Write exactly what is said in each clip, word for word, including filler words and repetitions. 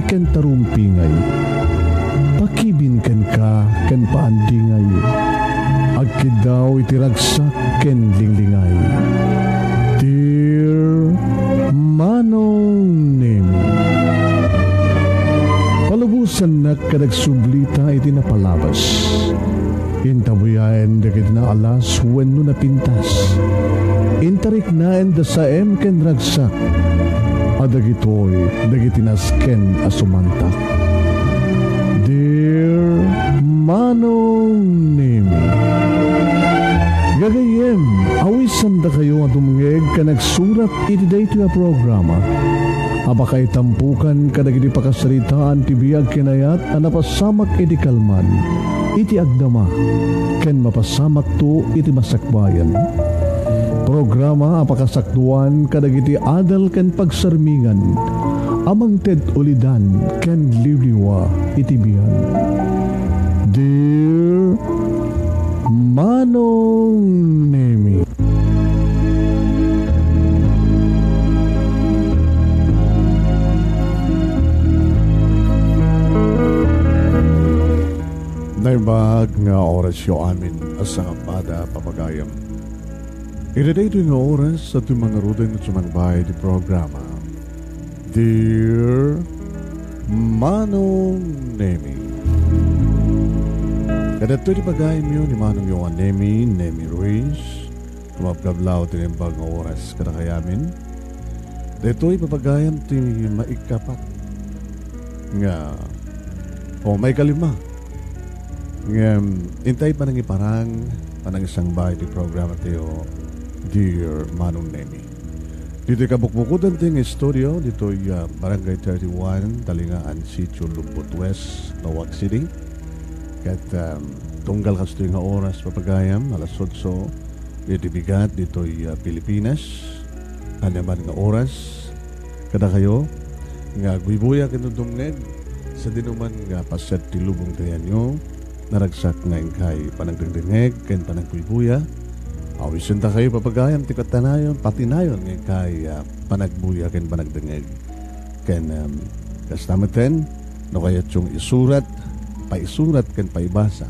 ken tarumpingay. Pakibin kenka ken paandingay. Agkiddaw iti ragsak ken linglingay. Dear Manong Nemi, palubosannak ket agsublita iti napalabas. Intabuyaen dagiti naalas wenno napintas. Intariknaen da saem ken ragsak. A dagitoy dagiti nasken a sumantak. Dear Manong Nemi, gagayyem, awisandakayo a dumngeg ken agsurat iti daytoy a programa a pakaitampukan kadagiti pakasaritaan ti biag ken ayat a napasamak iti kalman, iti agdama, ken mapasamakto iti masakbayan. Programa a pakasakduan kadagiti adal ken pagsarmingan a mangted ulidan ken liwliwa iti biag. Dear Manong Nemi. Naimbag nga orasyo amin a sangapada, papagayam. Iti daytoy nga oras, adtoy mangaruden nga sumangbaay iti programa, Dear Manong Nemi. Kadagitoy ti pagayamyo ni Manongyo a Nemi, Nemi Ruiz. Kumabkablaw ti naimbag nga oras kadakayamin. Daytoy, papagayam, ti maikapat nga, o maikalima. Ngem, intay panangiparang, panangisangba iti programa tayo, Dear Manong Nemi. Ditoy kabukbukodan ti nga studio, ditoy, ah, Barangay thirty-one, Talingaan, Sitio Lumbot West, Laoag City. Ket, um, tunggal kastoy nga oras, papagayam, alas otso, iti bigat, ditoy, ah, Pilipinas. Aniaman nga oras, kadakayo, nga agbuybuya ken dumdumngeg, sadinoman nga paset ti lubong ti ayanyo, naragsak nga inkay panagdengdengngeg ken panagbuybuya. Awisendakayo, papagayam, ti katanayon, patinayon nga inkay, ah, panagbuya ken panagdengngeg. Ken, em, kasta metten, no kayatyo nga isurat, paisurat ken paibasa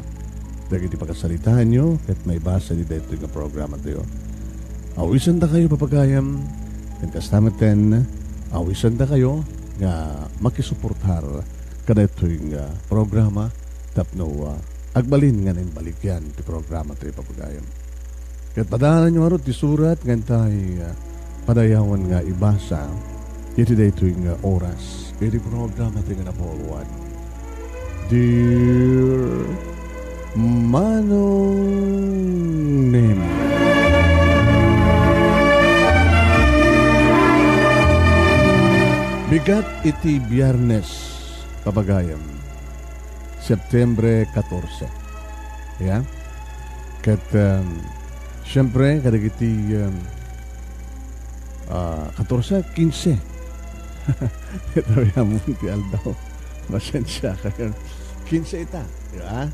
dagiti pakasaritaanyo ket maibasa iti daytoy nga programa tayo. Awisendakayo, papagayam, ken kasta metten, awisendakayo nga makisuportar kadaytoy nga programa tapno, ah, agbalin nga naimbaligyan ti programa tayo, papagayam. Ket padaananyo ngarud ti surat nga intay, ah, padayawen nga ibasa iti daytoy nga oras iti programa ti nga napauluan. Dear Manong Nemo. Bigat iti Biyernes, papagayam. September katorse. Ya. Ket, um, siyempre, kadagiti, um, ah, katorse, kinse. Ito ya mo ti aldaw. Pasensya kayo. Kinse ita, di ba?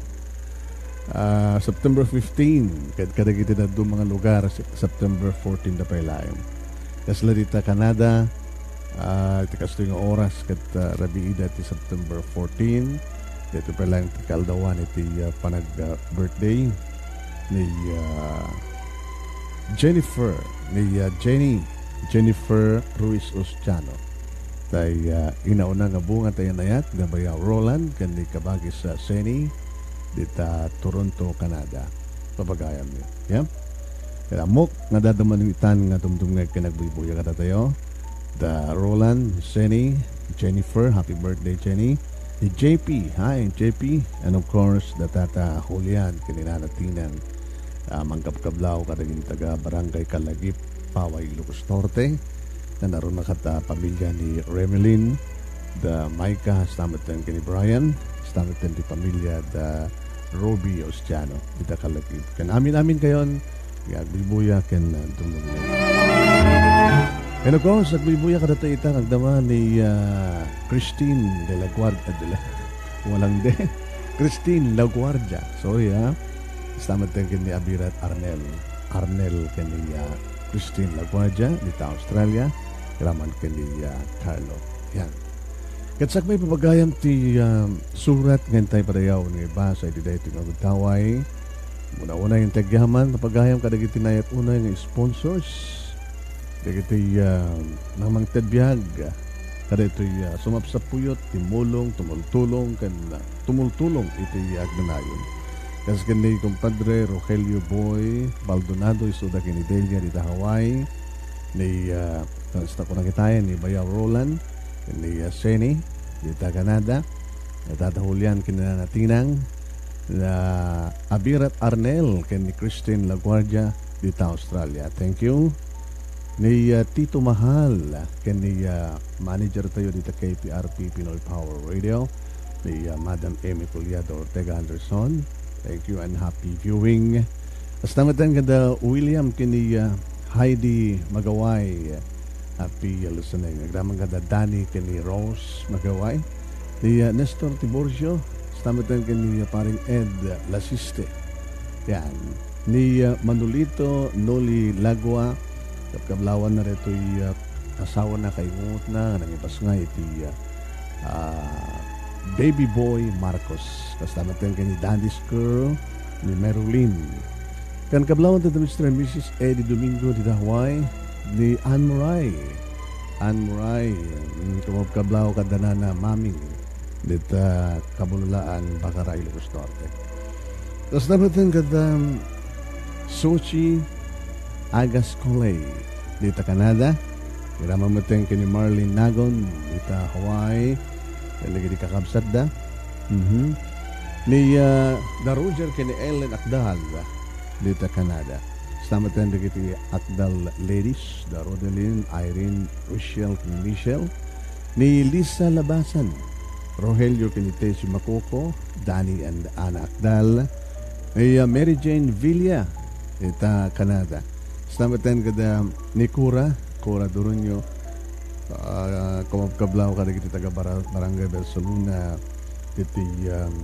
Ah, September fifteen, kad-, kadagiti dadduma nga lugar, Se-, September fourteen da pay laeng. Kasla dita Canada, ah, iti kastoy nga oras ket, ah, rabiida ti September fourteen. Daytoy pay laeng ti kaaldawan iti, ah, panag-, ah, birthday ni, ah, Jennifer, ni, ah, Jenny, Jennifer Ruiz Ostiano. Tay, ah, inauna nga bunga tay anayat, nga bayaw Roland, ken ni kabagis, ah, Seni, dita Toronto, Canada. Papagayam ni. Ya? Kaya ammok nga daduma itan nga dumdumngeg ken agbuybuya kadatayo. Da Roland, Seni, Jennifer, happy birthday, Jenny. Ni J P, hi, J P. And of course, da Tata Julian, ken ni Nana Tinang. Ah, mangkabkablaw kadagiti taga Barangay Kalagip, Paway, Ilocos Norte. Nanaruna kat, ah, pamilya ni Remelin, da Micah, hasta metten ken ni Brian, hasta metten ti pamilya da Roby Ostiano, ita Kalagip. Ken amin-amin kayon, nga agbuybuya ken, ah, dumdumngeg. And of course, agbuybuya kadata ita nga agdama ni, ah, Christine de la Guardia, de la, walang de. Christine Laguardia. Sorry, ah. Hasta metten ken ni Abirat Arnel. Arnel ken ni, ah, Christine Laguardia, dita Australia. Raman ken ni, ah, Carlo. Yan. Ket sakbay, papagayam, ti, ah, surat nga intay padayaw nga ibasa iti daytoy nga gundaway. Una-una, intay agyaman, papagayam, kadagiti nayatunay nga sponsors, dagiti, ah, mangmangted biag, kadaytoy, ah, sumapsapuyot, timmulong, tumultulong, ken, ah, tumultulong iti agnanayon. Kas ken ni Compadre Rogelio Boy Baldonado, isuda ken ni Delia dita Hawaii, ni, ah, kasta ko nakitayan, ni Bayaw Roland, ni, ah, Seni, dita Canada, ni Tata Julian ken ni Nana Tinang, na Abirat Arnel ken ni Christine Laguardia dita Australia. Thank you. Ni, ah, Tito Mahal ken ni, ah, manager tayo dita K P R P Pinoy Power Radio, ni, ah, Madam Amy Collado Ortega Anderson. Thank you and happy viewing. Kasta met kada William ken ni, ah, Heidi Magaway. Happy listening. Agraman kada Danny ken ni Rose Magaway. Ni, ah, Nestor Tiburcio. Kasta met ken ni, ah, paring Ed Lasiste. Yan. Ni, ah, Manolito Noli Lagua. Kabkablawan na daytoy, ah, asawana, kaingunotna, nga nangipasngay iti, ah, ah, Baby Boy Marcos. Kasta met ken ni Daddy's Girl, ni Merulin. Ken kablawan ti Mister and Missus Eddie Domingo dita Hawaii, ni Anne Murray. Anne Murray, mm, kumabkablaw kada Nana Maming dita Kabululaan, Bakaray, Ilocos Norte. Kasta met ken kada, um, Sochi Agas Coley dita Canada. Agraman met ken ni Marlene Nagon dita Hawaii. Ken dagiti kakabsatda. Mhm. Ni, ah, da Roger ken ni Ellen Akdal dita Canada. Kasta met ken dagiti Akdal ladies, da Rodelin, Irene, Rochelle, ken ni Michelle. Ni Lisa Labasan, Rogelio ken ni Tessie Macoco, Danny and Ana Akdal, ni, ah, Mary Jane Villa, ita Canada. Kasta met ken kada ni Cora, Cora Duruño, ah, kumabkablaw kadagiti taga Bara-, Barangay Barcelona, iti, um,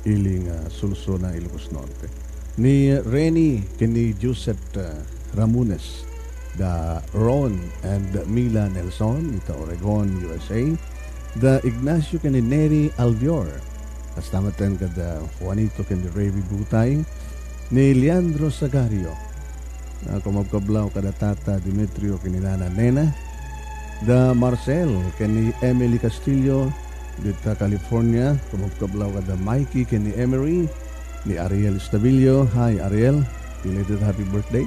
ili nga Solsona, Ilocos Norte. Ni Reni ken ni Joseph, uh, Ramones, da Ron and Mila Nelson, ita Oregon, U S A, da Ignacio ken ni Neri Albior, kasta met ken kada Juanito ken ni Revy Butay, ni Leandro Sagario, ah, kumabkablaw kada Tata Demetrio ken ni Nana Nena, da Marcel ken ni Emily Castillo, dita California, kumabkablaw kada Mikey ken ni Emery, ni Ariel Estabillo. Hi, Ariel. Belated happy birthday.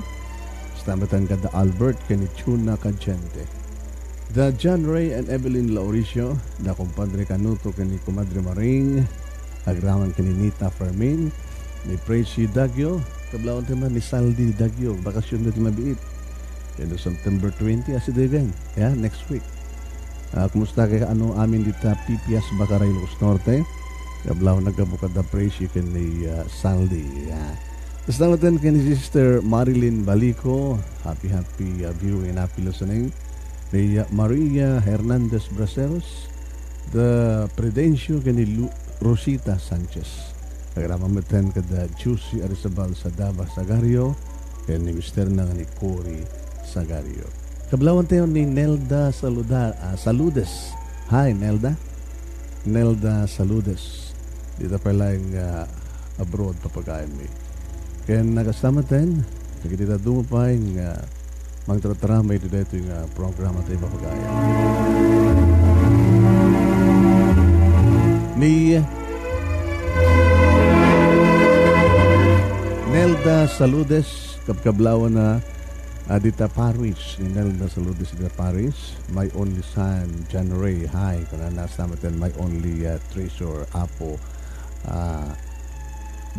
Kasta met ken kada Albert ken ni Chuna Cadiente. Da John Ray and Evelyn Lauricio, da Compadre Canuto ken ni Comadre Maring, agraman ken ni Nita Fermin, ni Presi Dagio, kablawan ti man ni Saldi Dagio, bakasyon na ti mabiit. Kano September twenty, asidagan, ya, next week. Ah, kumusta kay ano amin dita Pipias, Bakaray, Ilocos Norte? Kablawan na gapu kada Presi ken ni, ah, Saldi, ya. Kasta met ken ni Sister Marilyn Balico, happy, happy, ah, viewing and happy listening. Ni, ah, Maria Hernandez Braceros, da Prudencio ken ni Lu-, Rosita Sanchez. Agraman met ken kada Juicy Arizabal Sadaba Sagario, ken ni mister na nga ni Cory Sagario. Kablawan tayo ni Nelda Saluda-, ah, Saludes. Hi, Nelda. Nelda Saludes. Dita pay laeng, ah, abroad, papagayammi. Ken nagastamat ten, dagiti dadduma pay nga mangtarataramay iti daytoy nga programa tayo, papagayam. Ni Nelda Saludes, kabkablawan na, ah, dita Paris, ni Nelda Saludes dita Paris, my only son, John Ray, hi, kanana, nastamat ten, my only, ah, treasure, apo, ah,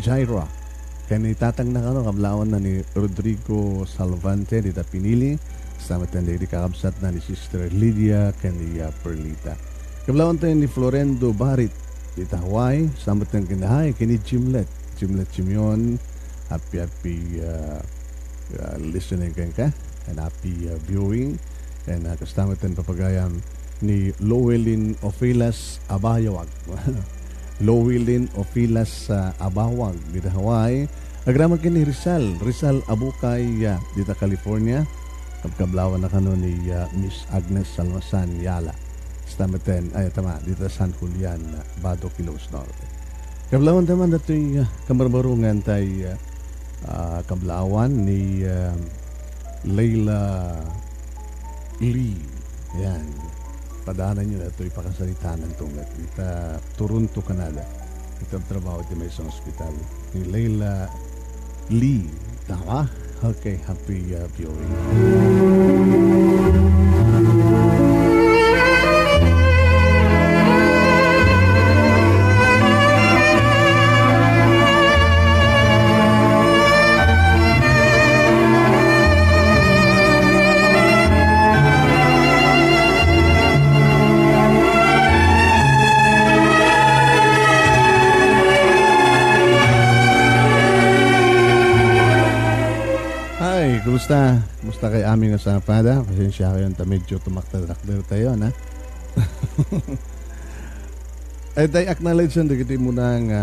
Jaira. Ken ni tatangna kano, kablawan na ni Rodrigo Salvante, dita Pinili. Nastamat ten dagiti kakabsatna ni Sister Lydia, ken ni, ah, Perlita. Kablawan tayo ni Florendo Barit, dita Hawaii. Nastamat ten ken, hi, ken ni Jimlet. Jimlet Simeon, happy, happy, ah, ah, listening kenka. And happy, uh, viewing. And, uh, kasta met ten papagayam ni Lowelyn Ofilas Abayawag. Lowelyn Ofilas, uh, Abawag, dita Hawaii. Agraman ken ni Rizal, Rizal Abukay, uh, dita California. Kabkablawan na kano ni, uh, Miss Agnes Salmasan Yala. Tametten, ay, tama, dita San Julian, Badoc, Ilocos Norte. Kablaawan taman datoy, ah, kamarbarungan tay, ah, ah, kablaawan ni, ah, Leila Lee. Yan. Padaananyo datoy pakasaritaan to nga dita Toronto, Canada. Ita trabaho ti maysa nga ospital. Ni Leila Lee. Tama? Okay, happy, uh, viewing. Hi, kumusta? Kumusta kay amin nga sapada? Pasensya kayo, ta medyo tumakdadakder tayo, na? Ay, tay acknowledge ang dagiti muna nga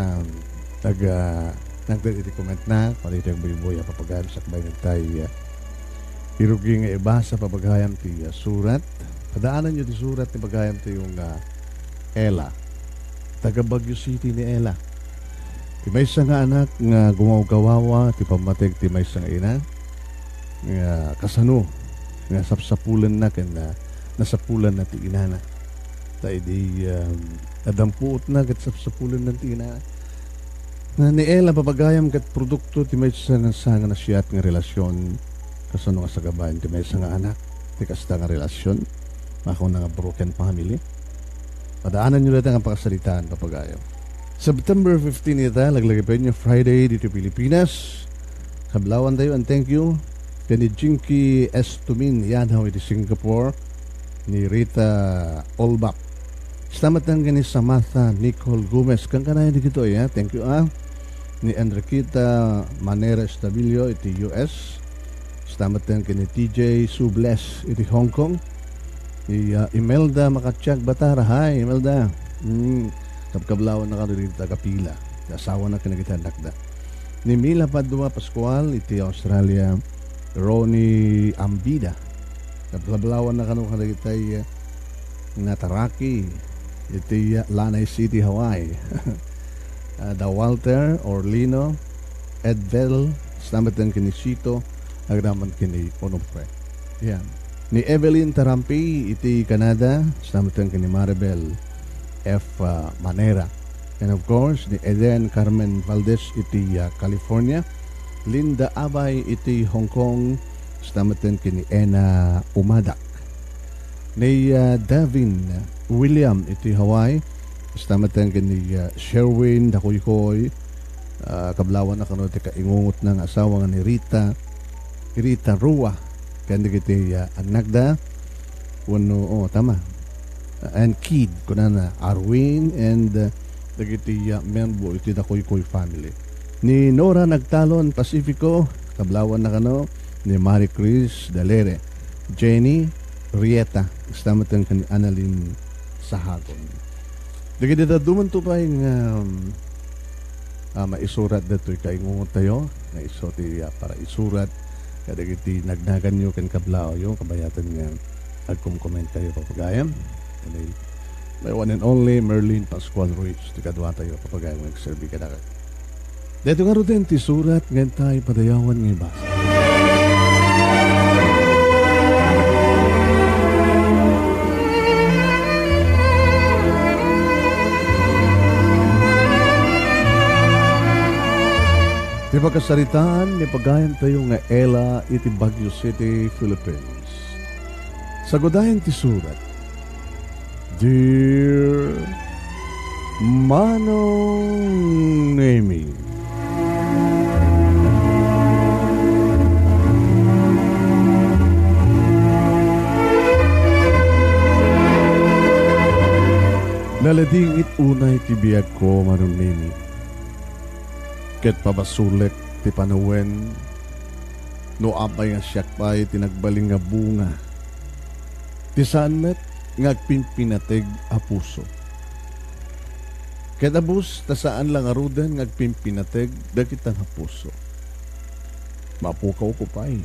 taga, nagda iti comment na, pati iti agbuybuy, a papagayam sakbay nagtay, ah, irugi nga ibasa, papagayam ti, ah, surat. Padaanan nyo ti surat ni pagayam tayo nga Ella. Taga Baguio City ni Ella. Ti maysa nga anak nga gumawgawawa ti pammateg ti maysa nga ina, nga kasano nga sapsapulenna ken, ah, nasapulanna ti inana. Ta idi, um, adampuotna ket sapsapulenna ti ina. Nga ni Ella, papagayam ket produkto ti maysa nga sanga nasiat nga relasyon kasano nga sagabaen ti maysa nga anak ti kasta nga relasyon. Makuna nga broken family. Padaanan nyo dayta nga pakasaritaan, papagayam. September fifteen ita, laglagipay nyo, Friday dito Pilipinas. Kablaawan tayo, and thank you. Ken ni Jinky S. Tumin, Yadaw iti Singapore. Ni Rita Olbak. Stamatan ken ni Samantha Nicole Gomez. Kankanayan di kito, ya. Thank you, ah. Ni Enriqueta Manera Estabillo iti U S. Stamatan ken ni T J Subles iti Hong Kong. Ni, ah, Imelda Makatiag Batara. Hi, Imelda. Mm, kabkablawan na kano rin taga Pila. Asawa na kinagitandakda. Ni Mila Padua Pascual iti Australia. Ronnie Ambida. Kabkablawan na kano kadagitay, eh, nataraki iti, ah, Lanai City, Hawaii. Ah, da Walter, Orlino, Edvel, stamatan ken ni Sito, agraman ken ni Onofre. Yan. Ni Evelyn Tarampi iti Canada, stamatan ken ni Maribel F, ah, Manera. And of course, ni Eden Carmen Valdez iti, ah, California. Linda Abay iti Hong Kong, stamatan ken ni Ena Umadak. Ni, ah, Davin William iti Hawaii, stamatan ken ni, ah, Sherwin Dakuykoy, ah, kablawan na kano ti kaingungotna nga asawa nga ni Rita, Rita Rua, ken dagiti, ah, annakda, wenno, oh, tama. Ah, and kid, kunana, Arwin and, ah, dagiti, ah, membro iti Dakuykoy family. Ni Nora Nagtalon Pacifico, kablawan na kano, ni Marie Chris Dalere, Jenny Rieta, stamatan ken ni Annalyn Sahagon. Dagiti dadduma to pay nga, um, ah, maisurat datoy kaingungot tayo, nga isu ti, ah, para isurat, kadagiti nagnaganyo ken kablaayo, kabayatan nga agkom-comment kayo, papagayam. Anyway, my one and only Merlin Pascual Ruiz, ti kadua tayo, papagayam nga agserbi kadakayo. Daytoy ngaruden ti surat nga intay padayawan nga ibasa. Ti pakasaritaan ni pagayam tayo nga Ella iti Baguio City, Philippines. Sagudayen ti surat. Dear Manong Nemi, naladingit unay ti biagko, Manong Nemi. Ket pabasolek ti panawen no apay nga siak pay ti nagbalin nga bunga ti saan met nga agpimpinateg a puso. Ket abus ta saan la ngaruden nga agpimpinateg dagita nga puso. Mapukawko pay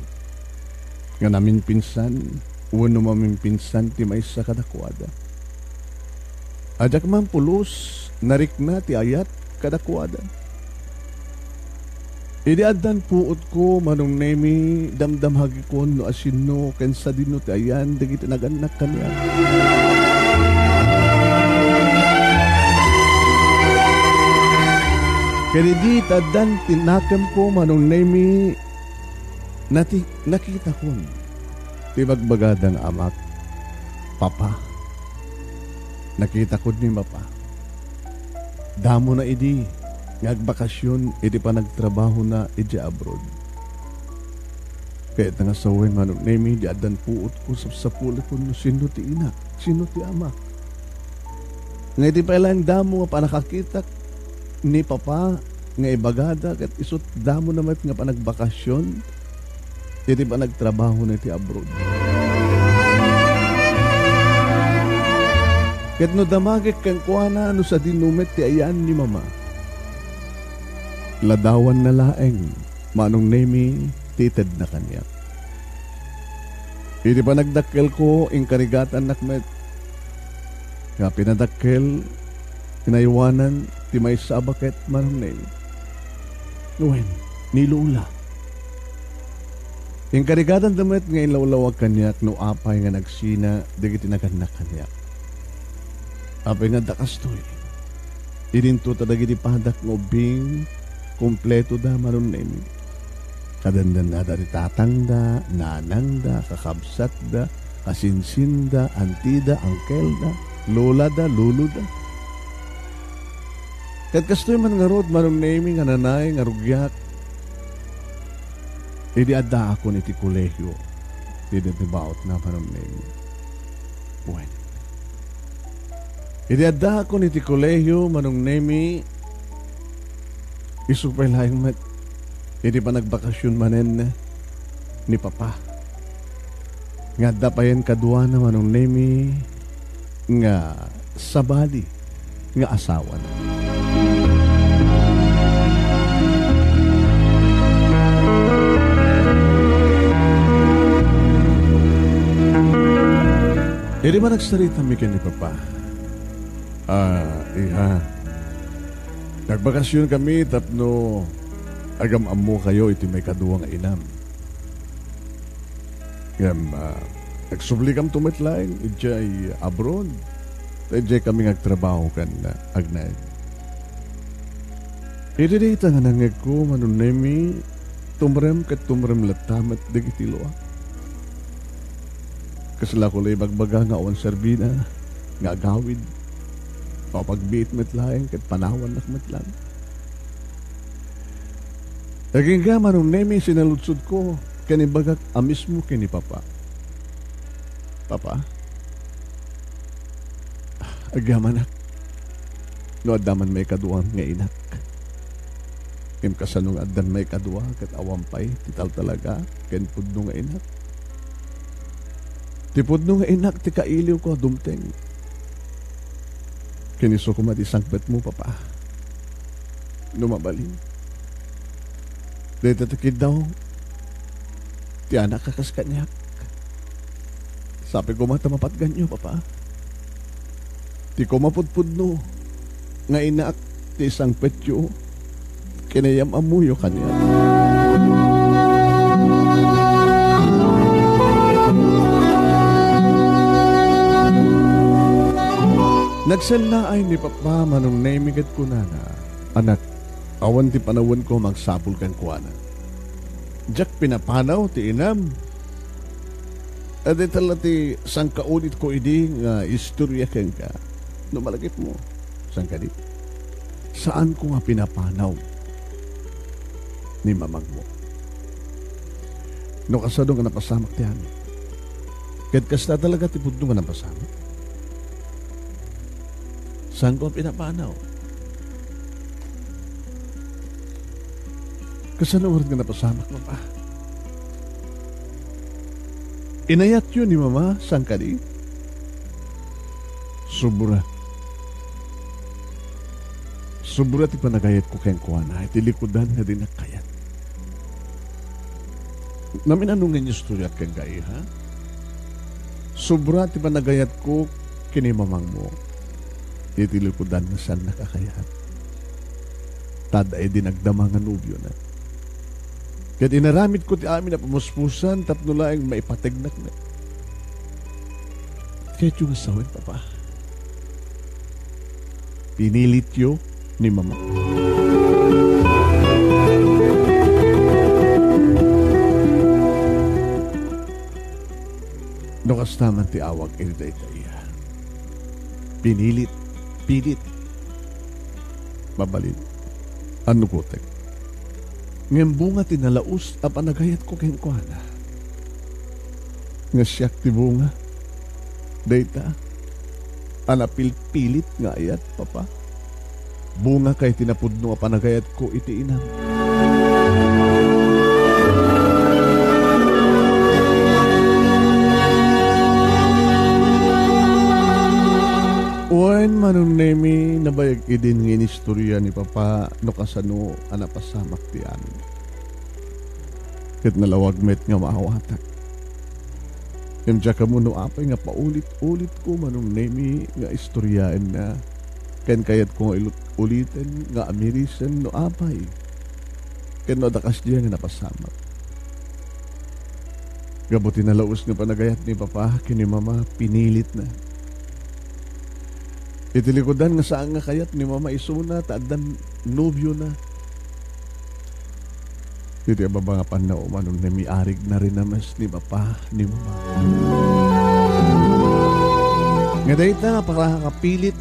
nga namimpinsan wenno mamimpinsan ti maysa kadakuada. A diak man pulos, narikna ti ayat kadakuada. Idi addan puotko, Manong Nemi, damdamagikon no asino ken sadino ti ayan dagiti nagannak kaniak. Ken idi ta addan ti nakemko, Manong Nemi, nati-, nakitakon ti ibagbagada nga amak, "Papa." Nakitakon ni Papa. Damona idi nga agbakasyon iti panagtrabahona idiay abroad. Kayatna nga sawen, Manong Nemi, idi addan puotko, sapsapulekon no sino ti inak, sino ti amak. Nga idi pay laeng damo nga pannakakitak ni Papa nga ibagada, ket isut' damona met nga panagbakasyon iti panagtrabahona iti abroad. Ket no damagek kenkuana no sadino met ti ayan ni Mama, ladawanna laeng, Manong Nemi, ti itedna kaniak. Iti panagdakkelko, inkarigatannak met nga pinadakkel, inaywanan ti maysa a baket, Manong Nemi. Wen, ni Lola. Inkarigatanda met nga inlawlawag kaniak no apay nga nagsina dagiti nagannak kaniak. Apay nga adda kastoy? Idinto ta dagiti padak nga ubbing, kumpleto da, Manong Nemi. Kadendennada ti tatangda, nanangda, kakabsatda, kasinsinda, antida, angkelda, lolada, loloda. Ket kastoy man ngarud, Manong Nemi, nga nanay nga rugiak idi addaakon iti kolehio. Ti, ti baotna, Manong Nemi. Wen. Idi addaakon iti kolehio, Manong Nemi, isu pay laeng met iti panagbakasyon manen ni Papa, nga adda payen kaduana, Manong Nemi, nga sabali nga asawana. Idi panagsaritami ken ni Papa, "Ah, iha, nagbakasyonkami tapno agam-ammokayo iti maikadua nga inam. Ngem, ah, agsublikamto met laeng idiay abroad, ta idiaykami nga agtrabaho ken, ah, agnaed." Iti dayta nga nangngegko, Manong Nemi, tumrem ket tumrem latta met dagiti luak. Kasla ko la ibagbaga nga awan serbina nga agawid. Mapagbiit met laeng ket panawannak met laeng. Agingga, Manong Nemi, sinaludsodko ken imbagak a mismo ken ni Papa. Papa, agyamanak no adda man maikadua nga inak. Ngem kasano nga addan maikadua ket awan pay ti taltalaga ken pudno nga inak? Ti pudno nga inak ti kailiwko a dumteng. Ken isu koma ti sangpetmo, Papa. No mabalin, dayta ti kiddaw ti anak a kas kaniak. Sapay koma ta mapatganyo, Papa. Ti koma pudpudno nga inak ti sangpetyo ken ayam-ammoyo kaniak. Nagsennaay ni Papa, Manong Nemi, ket kunana, "Anak, awan ti panawenko a magsapul kenkuana. Diak pinapanaw ti inam. Dayta la ti sangkaunitko idi nga istoria kenka. No malagipmo, saan kadi? Saanko nga pinapanaw ni mamangmo. No kasano nga napasamak ti amin. Ket kasta talaga ti pudno nga napasamak. Saanko a pinapanaw. Kasano ngarud nga napasamak, Papa? Inayatyo ni Mama, saan kadi? Sobra. Sobra ti panagayatko kenkuana iti likudan nga dinak kayat." Naminano nga inistoriak kenka, iha? Sobra ti panagayatko ken ni mamangmo. iti likudan nga saannak a kayat. Ta adda idi nagdama nga nobiona. Ket inaramidko ti amin a pamuspusan tapno laeng maipategnak met. Kayatyo nga sawen, Papa. Pinilityo ni Mama. No kasta man ti awag iti dayta iya. Pinilit, pilit. Mabalin, annukotek. Ngem bunga ti nalaus a panagayatko kenkuana. Nga siak ti bunga. Dayta, a napilpilit nga ayat, Papa. Bunga kay ti napudno a panagayatko iti inam. Wen, Manong Nemi, nabayag idin nga inistorya ni Papa no kasano a napasamak ti amin. Ket nalawag met nga maawatak. Ngem diak ammo no apay nga paulit-ulitko, Manong Nemi, nga istoryaenna. Ken kayatko nga ilut-, uliten nga amirisen no apay. Ken no adda kasdiay nga napasamak. Gapu ti nalaus nga panagayat ni Papa ken ni Mama, pinilitna. Iti likudan nga saan nga kayat ni Mama isuna ta addan nobiona. Iti ababa nga pannaw, Manong Nemi, arigna rinames ni Papa, ni Mama. Nga dayta, para kapilit,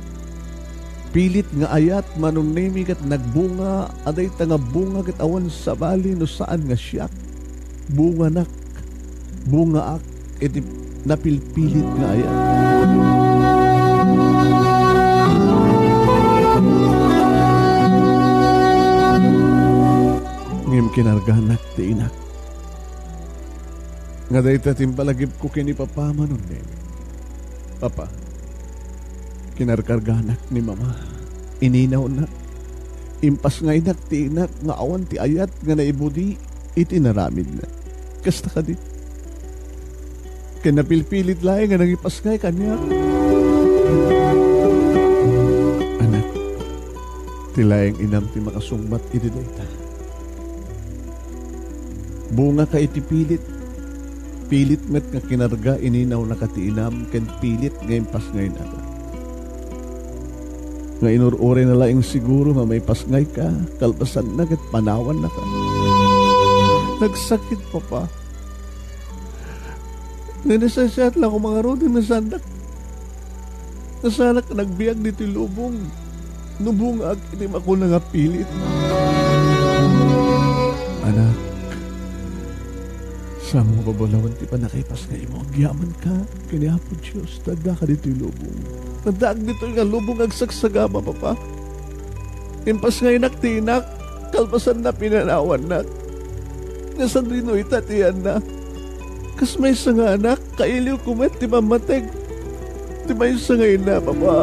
pilit nga ayat, Manong Nemi, ket nagbunga, a dayta nga bunga ket awan sabali no saan nga siak. Bunganak, bungaak, iti napilpilit nga ayat. Ngem kinarganak ti inak. Nga dayta ti impalagipko ken ni Papa, Manong Nemi. Papa, kinarkarganak ni Mama. Ininawnak. Impasngaynak ti inak nga awan ti ayat nga naibudi iti naramidna. Kasta kadi? Ken napilpilit laeng nga nangipasngay kaniak. Anak, ti laeng inam ti makasungbat iti dayta. Bungaka iti pilit. Pilit met nga kinarga, ininawnaka ti inam, ken pilit nga impasngaynaka. Nga inur-urayna laeng siguro nga maipasngayka, kalpasanna ket panawannaka. Nagsakit, Papa. Nga nasaysayaat la koma ngaruden nga saannak, nga saanak a nagbiag ditoy lubong no bungaak iti makuna nga pilit. Anak, saanmo nga babalawen ti pannakaipasngaymo. Agyamanka ken ni Apo Dios, ta addaka ditoy lubong. Addaak ditoy nga lubong nga agsagsagaba, Papa. Impasngaynak ti inak, kalpasanna, pinanawannak. Nga sadino ita ti yanna? Kas maysa nga anak, kailiwko met ti pammateg ti maysa nga ina, Papa.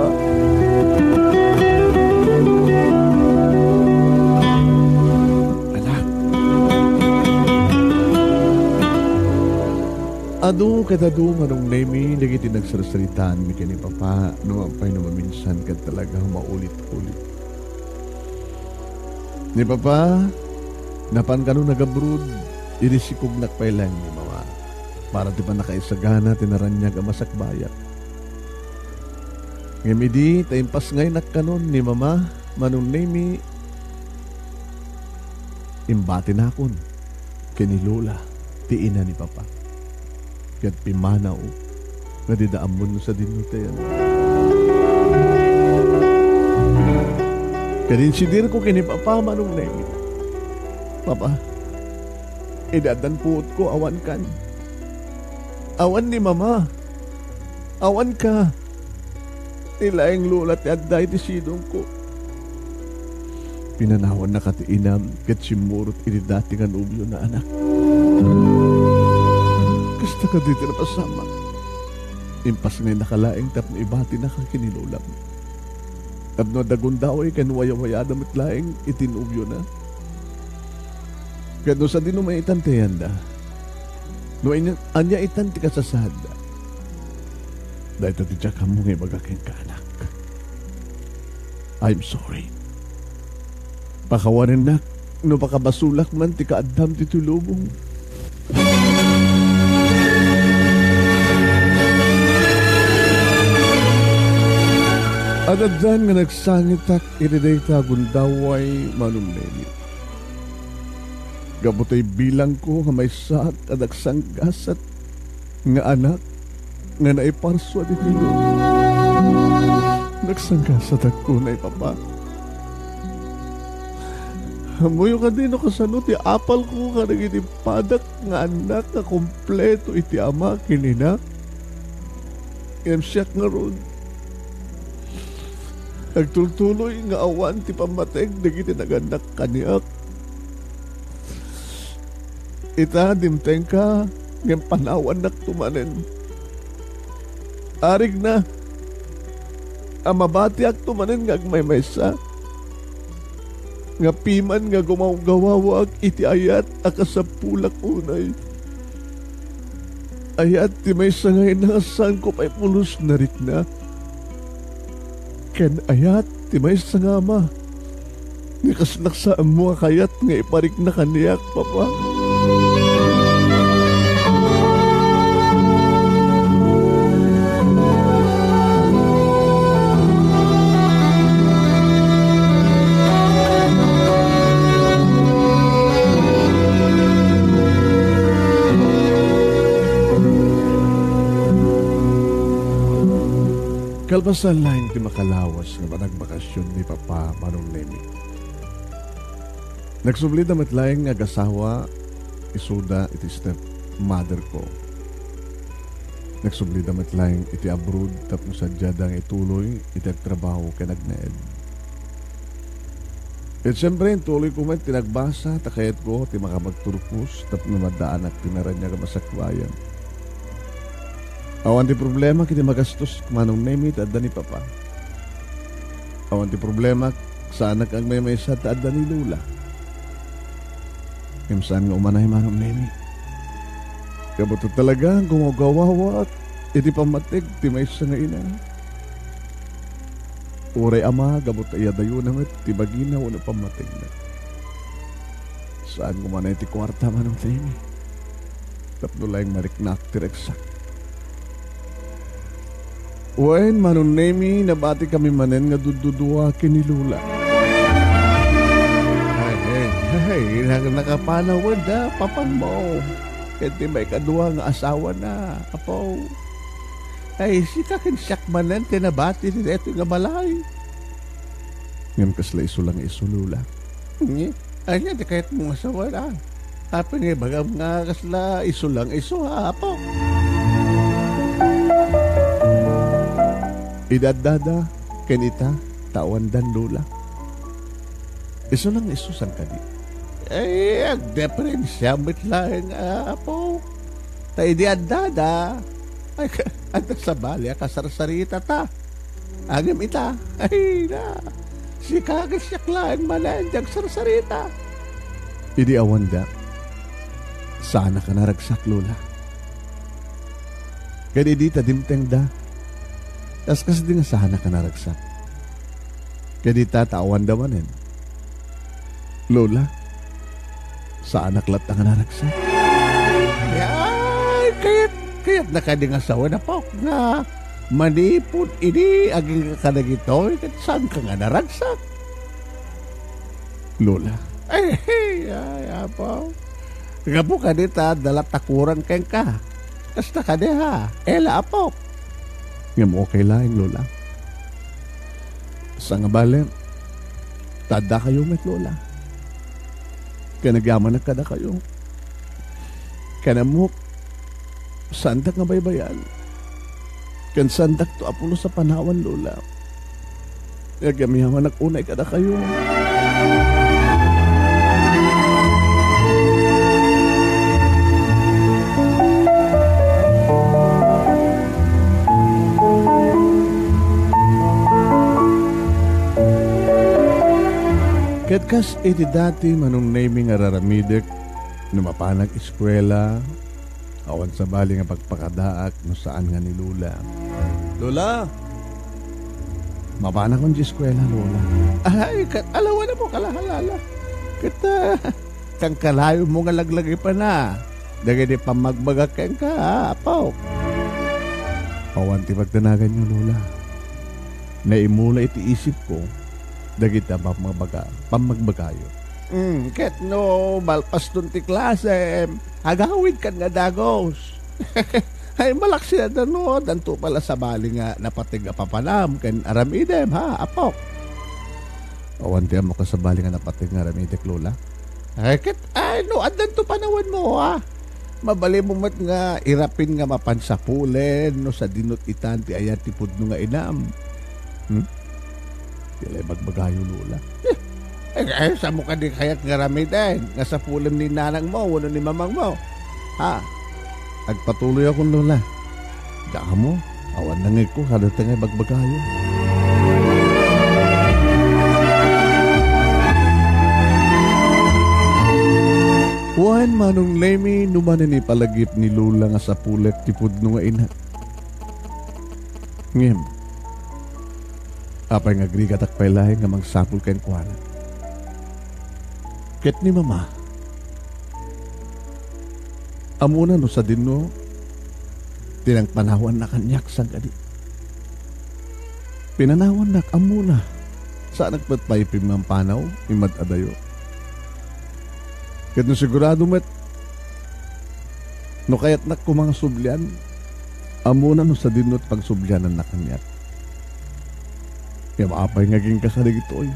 Anak. Adu ket adu, Manong Nemi, dagiti nagsarsaritaanmi ken ni Papa, no apay no maminsan ket talaga maulit-ulit. Ni Papa, napan kano nagabrud, idi sikognak pay laeng ni Mama, para ti pannakaisagana ti naraniag a masakbayak. Ngem idi ta impasngaynak kanon ni Mama, Manong Nemi, imbatinakon ken ni Lola, ti ina ni Papa. Ket pimmanaw nga dida ammon no sadino ti ayan. Ket insidirko ken ni Papa, Manong Nemi. Papa, idi addan puotko, awankan. Awan ni Mama. Awanka. Ti laeng Lola ti adda iti sidongko. Pinanawannaka ti inam ket simmurot iti dati nga nobiona, anak. Kasta kadi ti napasamak. Impasngaynaka laeng tapno ibatinaka ken ni Lolam. Tapno adda gundaway ken wayawayada met laeng iti nobiona. Ket no sadino maitan ti ayanda, no ania, ania itan ti kasasaadda, dayta ti diak ammo nga ibaga kenka, anak. I'm sorry. Pakawanennak no pakabasolak man ti kaaddam ditoy lubong. Ad-addan nga nagsangitak iti dayta a gundaway, Manong Nemi. Gapu tay bilangko nga maysaak a nagsanggasat nga anak nga naiparsua ditoy lubong. Nagsanggasat unay, Papa. Ammoyo kadi no kasano ti apalko kadagiti padak nga annak nga kompleto iti ama ken ina? Ngem siak ngarud, agtultuloy nga awan ti pammateg dagiti nagannak kaniak. Ita, dimtengka, ngem panawannakto manen. Arigna a mabatiakto manen nga agmaymaysa, nga piman nga gumawgawawaak iti ayat a kasapulak unay. Ayat ti maysa nga ina a saanko pay pulos narikna. Ken ayat ti maysa nga ama nga kasla saanmo a kayat nga iparikna kaniak, Papa. Kalpasan laeng ti makalawas nga panagbakasyon ni Papa, Manong Nemi, nagsublida met laeng nga agasawa isuda iti stepmother ko. Nagsublida met laeng iti abroad tapno sadiada nga ituloy iti agtrabaho ken agnaed. Ket siempre, intuloyko met ti nagbasa ta kayatko ti makapagturpos tapno maddaanak ti naraniag a masakbayan. Awan ti problema ket ti magastos, Manong Nemi, ta adda ni Papa. Awan ti problema, saanak agmaymaysa ta adda ni Lola. Ngem saan nga umanay, Manong Nemi. Gapu ta talaga, gumawgawawaak iti pammateg ti maysa nga ina. Uray ama, gapu ta iyadayona met ti bagina wenno pammategna. Saan nga umanay ti kuarta, Manong Nemi, tapno laeng mariknaak ti ragsak. Wen, Manong Nemi, nabatikami manen nga dududua ken ni Lola. Ay, ay, ay, nak-, nakapanawen da, papanmo. Ket ti maikadua nga asawana, apo. Ay, sika ken siak manen ti nabati ti daytoy nga balay. Ngem kasla isu lang isu, Lola. Nge, ania ti kayatmo nga sawen, a? Apay nga ibagam nga kasla isu lang isu, a, apo? Idi addada ken ita, ta awandan, Lola. Isu lang isu, saan kadi? Ay, agdiperensia met laeng, a, apo. Ta idi addada, ay, ka-, adda sabali a kasarsaritata. Ngem ita, ay na, sika ket siak laeng manen ti agsarsarita. Idi awanda, saanak a naragsak, Lola. Ket idi ta dimtengda, kaskasdi nga saanak a naragsak. Ket ita ta awanda manen, Lola, saanak latta nga naragsak. Ay, kayat, kayatna kadi nga sawen, apok, nga manipud idi agingga kadagitoy, ket saanka nga naragsak? Lola. Ay, ay, apo. Gapu kadi ta adda latta kurang kenka. Kasta kadi, ha? Ela, apok. Ngem okay laeng, Lola. Sangabali, ta addakayo met, Lola. Ken agyamanak kadakayo. Ken ammok, saandak nga baybay-an. Ken saandakto a pulos a panawan, Lola. Agyamanak unay kadakayo. Ket kas iti dati, Manong Nemy, nga raramidek, no mapanak eskuela, awan sabali nga pagpakadaak no saan nga ni Lola. Lola! Mapanakon ti eskuela, Lola. Ay, ket alawana mo, kalahalala. Ket, ah, kankalayo mo nga laglagipana dagiti pammagbagak kenka, ha, Apo. Awan ti pagdanaganyo, Lola. Naimula iti isipko dagiti a pammabaga-, pammagbagayo. Mm, ket no malpaston ti klasem, agawidkan nga dagus. Ay, malaksiad no, addanto pay la sabali nga napateg a papanam ken aramidem, ha, Apok? Awan ti ammok a sabali nga napateg nga aramidek, Lola. Ay, ket, ay, no, addanto panawanmo, ha? Mabalinmo met nga irapin nga mapan sapulen no sadino itan ti ayat ti pudno nga inam. Hmm? Ti la ibagbagayo, Lola. Eh, eh, eh, saanmo kadi kayat nga aramiden nga sapulen ni nanangmo wenno ni mamangmo? Ha? Agpatuloyakon, Lola. Damo, awan nangngegko kadata nga ibagbagayo. Wen, Manong Nemi, no manen ipalagip ni Lola nga sapulek ti pudno nga ina. Ngem, apay nga agrigatak pay laeng nga mangsapul kenkuana? Ket ni Mama, ammona no sadino ti nangpanawanna kaniak sangkadi. Pinanawannak ammona, saanak met pay pimmampanaw, immad-adayo. Ket no sigurado met, no kayatnak koma nga sublian, ammona no sadino ti pagsubliananna kaniak. Ngem apay nga agingga kadagitoy?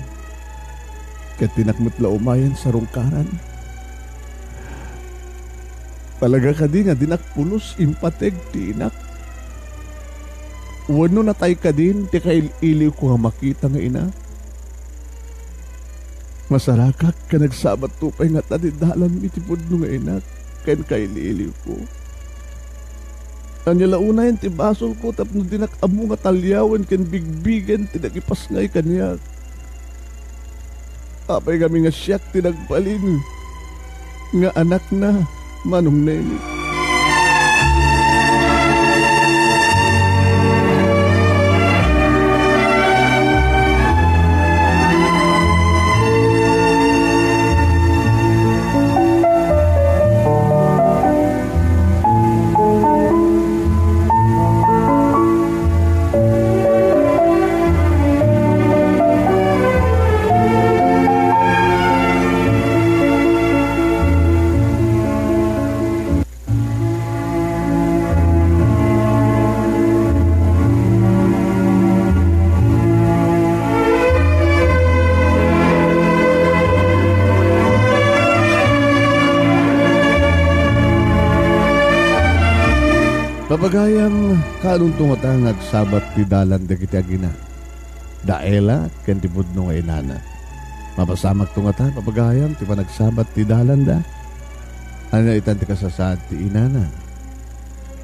Ket dinak met la umayen sarungkaran. Talaga kadi nga dinak pulos impateg ti inak? Wenno natay kadin ti kail-iliwko nga makita nga ina? Masarakan ken nagsabatto pay ngata ti dalanmi ti pudno nga inak ken kail-iliwko. Ania la unayen ti basolko tapno dinak ammo nga taliawen ken bigbigen ti nangipasngay kaniak? Apay ngamin nga siak ti nagbalin nga anakna, Manong Nemi? Papagayam, kaanonto ngata nga agsabat ti dalan dagiti agina, da Ella ken ti pudno nga inana? Mapasamakto ngata, papagayam, ti panagsabat ti dalanda? Ania itan ti kasasaad ti inana?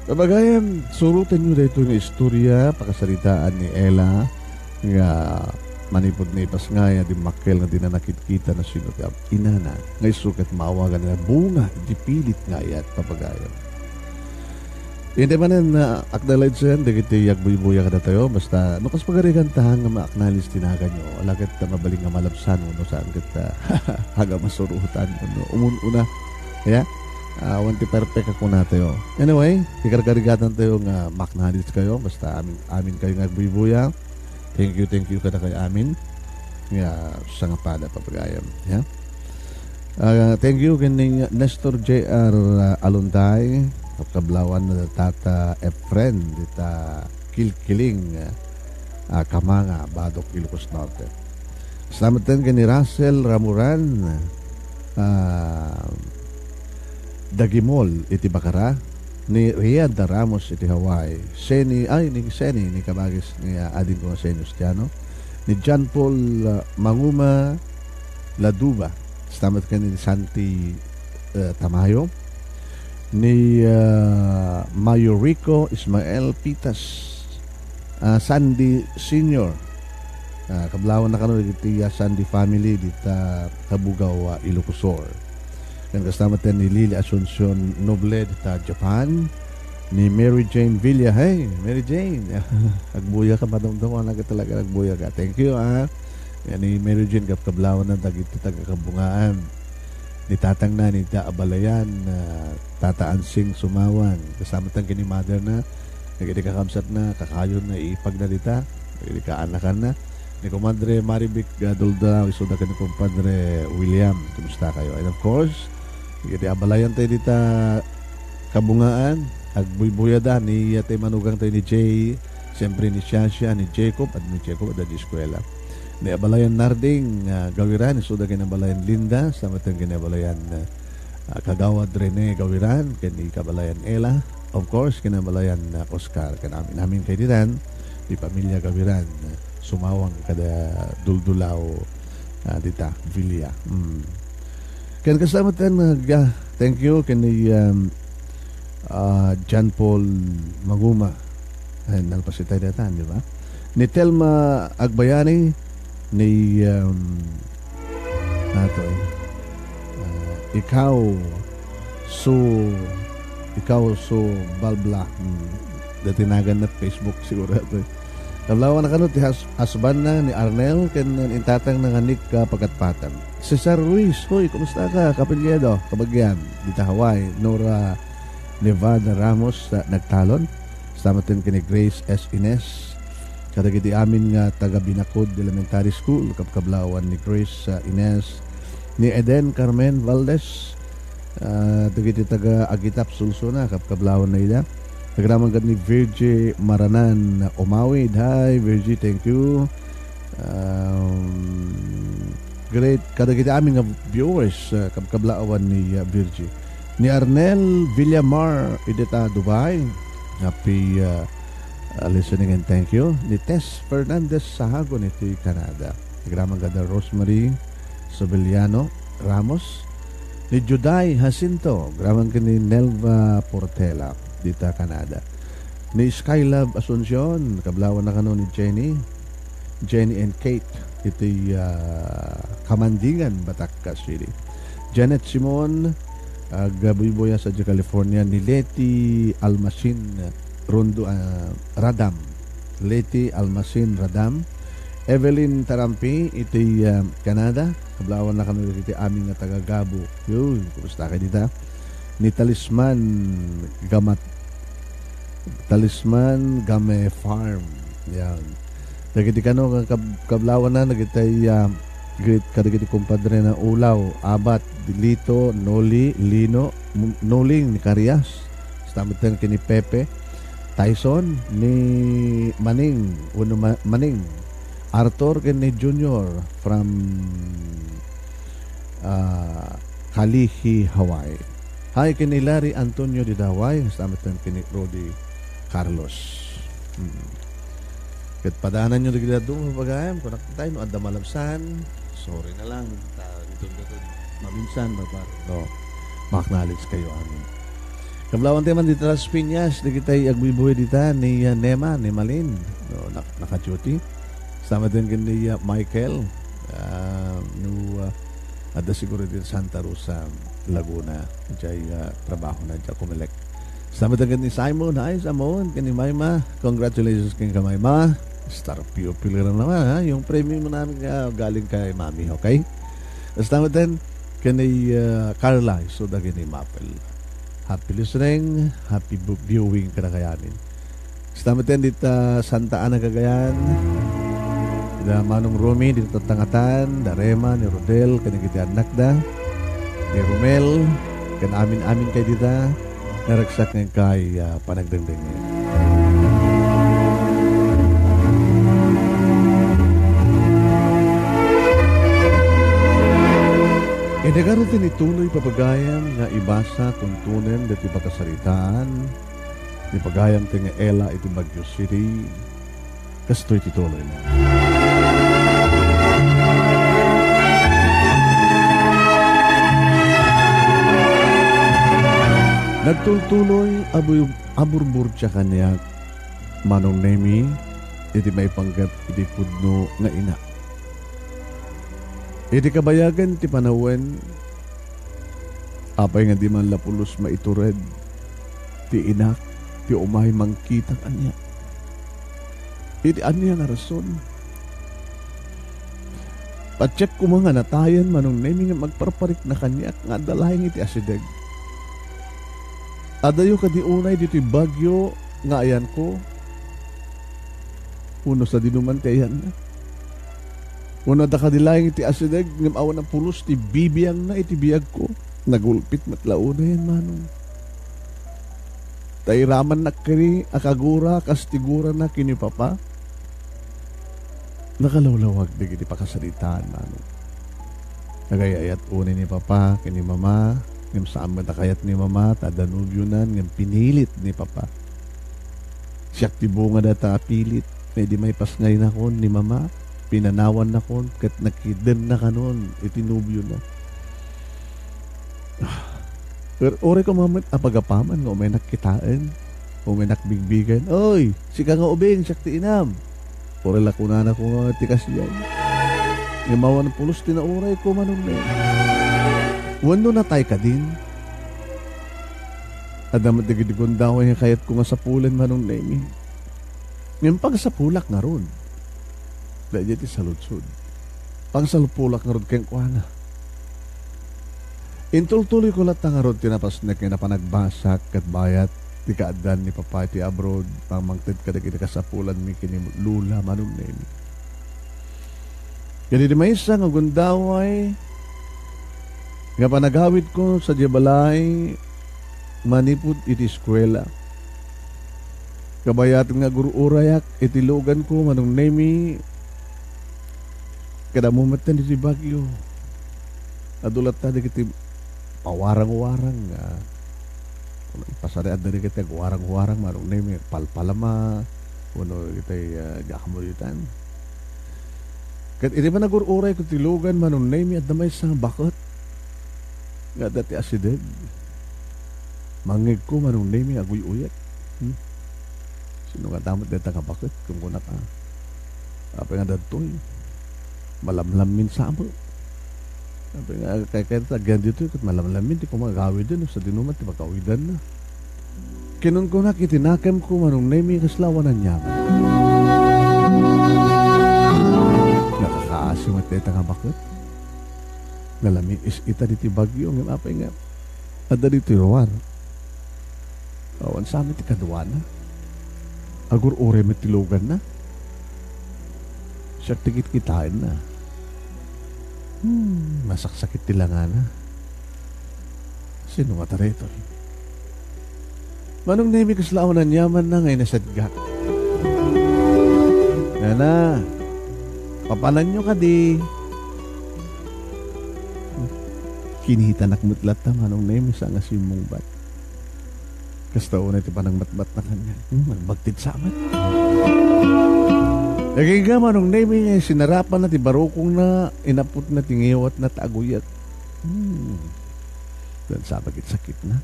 Papagayam, surotenyo daytoy nga istorya, pakasaritaan ni Ella, nga manipud naipasngay a dimmakkel nga dina nakitkita no sino ti ab-, inana, nga isu ket maawagan nga bunga iti pilit nga ayat, papagayam. Iti manen, ah, acknowledge-en dagiti agbuybuya kadatayo, basta no kas pagarigan ta nga ma-acknowledge ti naganyo, ala ket mabalin nga malabsan wenno saan ket, ah, agamasurotan wenno umun-una. Ya? Ah, awan ti perfect a kunatayo. Anyway, ikarkarigatantayo nga ma-acknowledge kayo, basta amin, amin kayo nga agbuybuya. Thank you, thank you kadakayo amin. Nga sangapada, papagayam, ya. Ah, thank you ken ni Nestor J R Alonday, kablawan na Tata Efren, dita Kilkiling, ah, Kamanga, Badoc, Ilocos Norte. Salamat din ken ni Russell Ramuran, ah, Dagimol iti Bacara, ni Rian da Ramos iti Hawaii, Seni, ay, ni Seni, ni kabagis ni, ah, ading ko nga Seni Ustiano, ni John Paul, ah, Manguma Laduba, salamat ken ni Santi, eh, Tamayo, ni, ah, Mayo Rico Ismael Pitas, ah, Sandy Senior. Ah, kablawan na kano dagiti, ah, Sandy family dita Kabugaw, ah, Ilocos Sur. Ken kasta met ni Lily Asuncion Noble dita Japan. Ni Mary Jane Villa. Hey, Mary Jane. Agbuyaka, madamdama ka talaga, agbuyaka. Thank you, ah. Yan ni Mary Jane, kabkablawan na dagiti taga-Kabungaan. Ni tatangna, ni da abalayan, ah, Tata Ansing Sumawang. Kasama tan ken ni mother na, dagiti kakabsat na, kakayon na, ipag na dita, dagiti kaanakan na. Ni Kumadre Marivic, ah, Dulda, isuda ken ni Kumpadre William. Kumusta kayo? And of course, iti abalayan tayo dita Kabungaan, agbuybuyada ni, ah, tay manugang tayo ni Jay, siyempre ni Shasha, ni Jacob, at ni Jacob, at di eskwela. Ni abalayan Narding, ah, Gawiran, isuda ken abalayan Linda, sama ten ken abalayan, ah, ah, Kagawad Rene Gawiran, ken ni kabalayan Ella, of course, ken abalayan, ah, Oscar, ken amin, amin kay ditan, di pamilya Gawiran, ah, sumawang kada Duldulaw, ah, dita, Villa. Mm. Ken kasama ten, ah, ga-, thank you, ken ni, um, ah, John Paul Maguma. Ay, nalpas itay datan, di ba? Ni Telma Agbayani, ni, um, ato, ah, ikaw, so, ikaw, so, balbla. Hmm. Dati nagan na Facebook, siguro, ato. Kablawan na kano, ti has-, husband na ni Arnel, ken intatang na nga Nick, ah, Pagkatpatan. Cesar Ruiz, hoy, kumusta ka? Kapilyedo, kabagyan, dita Hawaii, Nora Nevada Ramos, ah, nagtalon. Salamat din kini Grace S. Ines. Kadagiti amin nga taga Binacod Elementary School, kabkablawan ni Grace, ah, Ines, ni Eden Carmen Valdez, ah, dagiti taga Agitap Sulsuna, kabkablawan na ida. Agraman gad ni Virgie Maranan Umawid. Hi, Virgie, thank you. Um, great. Kadagiti amin nga viewers, ah, kabkablawan ni, ah, Virgie. Ni Arnel Villamar, idita Dubai. Happy, ah, ah, listening and thank you. Ni Tess Fernandez Sahagon iti Canada. Agraman gada Rosemary Sevillano Ramos. Ni Juday Jacinto, agraman ken ni Nelva Portela, dita Canada. Ni Skylab Asuncion, kablawan na kano ni Jenny, Jenny and Kate, iti, ah, Kamandingan, Batangas City. Janet Simon, agbuybuya sa California, ni Leti Almasin Rondo, ah, Radam. Leti Almasin Radam. Evelyn Tarampi, iti, ah, Canada. Kablawan na kano iti amin nga taga-Gabo. Yun, kumusta kayo dita? Ni Talisman Gamat-, Talisman Game Farm. Yan. Dagiti kano nga kab-, kablawan na, dagiti, ah, greet kadagiti kumpadre na Ulaw, Abat, Lito, Noli, Lino, M-, Noling ni Karias. Stameten ken ni Pepe, Tyson, ni Maning, uno Ma-, Maning, Arthur ken ni Junior from, ah, Kalihi, Hawaii. Hi ken ni Larry Antonio di Hawaii, stameten ken ni Rudy Carlos. Hmm. Ket padananyo dagiti dadduma, pagayam, kunak tay no adda malabsan, sorry na lang. Ta, ditoy, ditoy, maminsan, mapar-, no, ma-acknowledge kayo amin. Kablawan tayo man dita Las Piñas, dagitay agbuybuya dita ni, ah, Nema, ni Malin. No, nak-, naka-duty. Stameten ken ni, ah, Michael. Ah, no, ah, adda siguro dita Santa Rosa, Laguna. Jay, ah, trabaho na, jay Comelec. Stameten ken ni Simon. Hi, Simon. Ken ni Maima. Congratulations ken ka, Maima. Star pupil ka na naman, ha? Yung premium mo namin, ah, galing kay Mami, okay? Stameten ken ni, ah, Carla. So, dagiti mapel. Happy listening, happy bu-, viewing kadakayo amin. Stameten dita Santa Ana, Cagayan. Da Manong Romy, dita Tangatan, da Rema, ni Rodel, ken dagiti annakda, ni Romel, ken amin-amin kay dita, naragsak nga kay, ah, panagdengdengngeg. Iti karo ti nituloy, papagayam, nga ibasa, tuntunen, dagiti pakasaritaan, ni pagayam ti nga Ella iti Baguio City, kastoy ti tuloyna. Nagtultuloy a bu-, a burburtia kaniak, Manong Nemi, iti maipanggep iti pudno nga ina. Iti kabayagan ti panawen, apay nga di man la pulos maitured ti inak ti umay mangkitak ania. Iti ania nga rason? Patiek koma nga natayen, Manong Nemi, nga agparparikna kaniak nga adda laeng iti asideg. Adayo kadi unay ditoy Baguio nga ayanko? Wenno sadinoman ti ayanna? Wenno adda kadi laeng iti asideg ngem awan a pulos ti bibiangna iti biagko? Nagulpit met la unayen, Manong. Ta iramannak kadi a kagura kas ti gurana ken ni Papa. Nakalawlawag dagiti pakasaritaan, Manong. Nagay-ayat unay ni Papa ken ni Mama, ngem saan met a kayat ni Mama ta adda nobionan ngem pinilit ni Papa. Siak ti bunga dayta a pilit, nga idi maipasngaynakon ni Mama, pinanawannakon ket nakidennakanon iti nobiona. Ah, ur-, uray koma met a pagapaman nga umaynak kitaen, umaynak bigbigen. "Oy, sika nga ubing, siak ti inam." Uray la kunanako nga ti kasdiay. Ngem awan pulos ti naurayko, Manong Nemi. Wenno natay kadin? Adda met dagiti gundaway nga kayatko nga sapulen, Manong Nemi. Ngem pangsapulak ngarud daydiay ti saludsod. Pangsapulak ngarud kenkuana. Intultuloyko latta ngarud ti napasnek nga napanagbasak ket bayat ti kaaddaan ni Papa iti abroad, pamangted kadagiti kasapulanmi ken ni Lola, Manong Nemi. Ket iti maysa nga gundaway nga panagawidko sadiay balay manipud iti eskuela. Kabayat nga agur-urayak iti luganko, Manong Nemi, ket ammo metten iti Baguio. Adu latta dagiti pawarang-warang nga, ipasariatda dagiti agwarang-warang, Manong Nemi, palpalama, wenno dagiti, ah, diak ammo ditan. Ket iti panagur-urayko ti lugan, Manong Nemi, adda maysa nga baket nga adda ti asideg. Mangngegko, Manong Nemi, nga aguy-uyek. Hmm? Sino nga damet dayta nga baket? Kunkunaka. Apay nga dadtoy? Malamlammin sa amo. Apay nga, kay, kay, agian ditoy, ket malamlammin, ti koma agawiden, no, sadinoman ti pagawidanna. Kinunkunak iti nakemko, Manong Nemi, kasla awan aniaman. Nakakaasi met dayta nga baket. Nalamiis ita ditoy Baguio, ngem apay nga adda ditoy ruar. Awan sa met ti kaduana. Agur-uray met ti luganna. Siak ti kitkitaenna. Hmm, masaksakit ti langana. Sino nga taretoy? Manong Nemi, kasla awan aniamanna nga inasidegak. Nana, papananyo kadi? Kinitanak met latta, Manong Nemi, sa nga simmungbat. Kasta unay ti panangmatmatna kaniak. Hmm, nagbagtit sa met. Agingga, Manong Nemi, nga sinarapanna ti barukongna, inaputna ti ngiwatna ta aguyek. Hmm. Ditan sa bagit sakitna.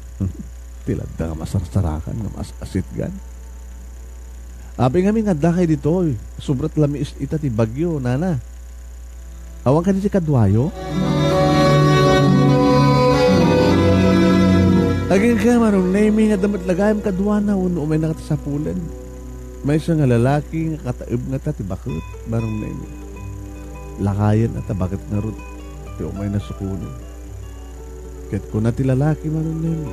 Ti ladda nga masarsarakan, nga mas-asitgan. Apay ngamin nga addakay ditoy? Sobrat lamiis ita ti Baguio, nana. Awan kadi ti kaduayo? Agingga, Manong Nemi, nga adda met la gayam kaduana wenno umaynaka ti sapulen. Maysa nga lalaki nga kataeb ngata ti baket, Manong Nemi. Lakayen a ta baket ngarud ti umayna sukonen. Ket kuna ti lalaki, Manong Nemi,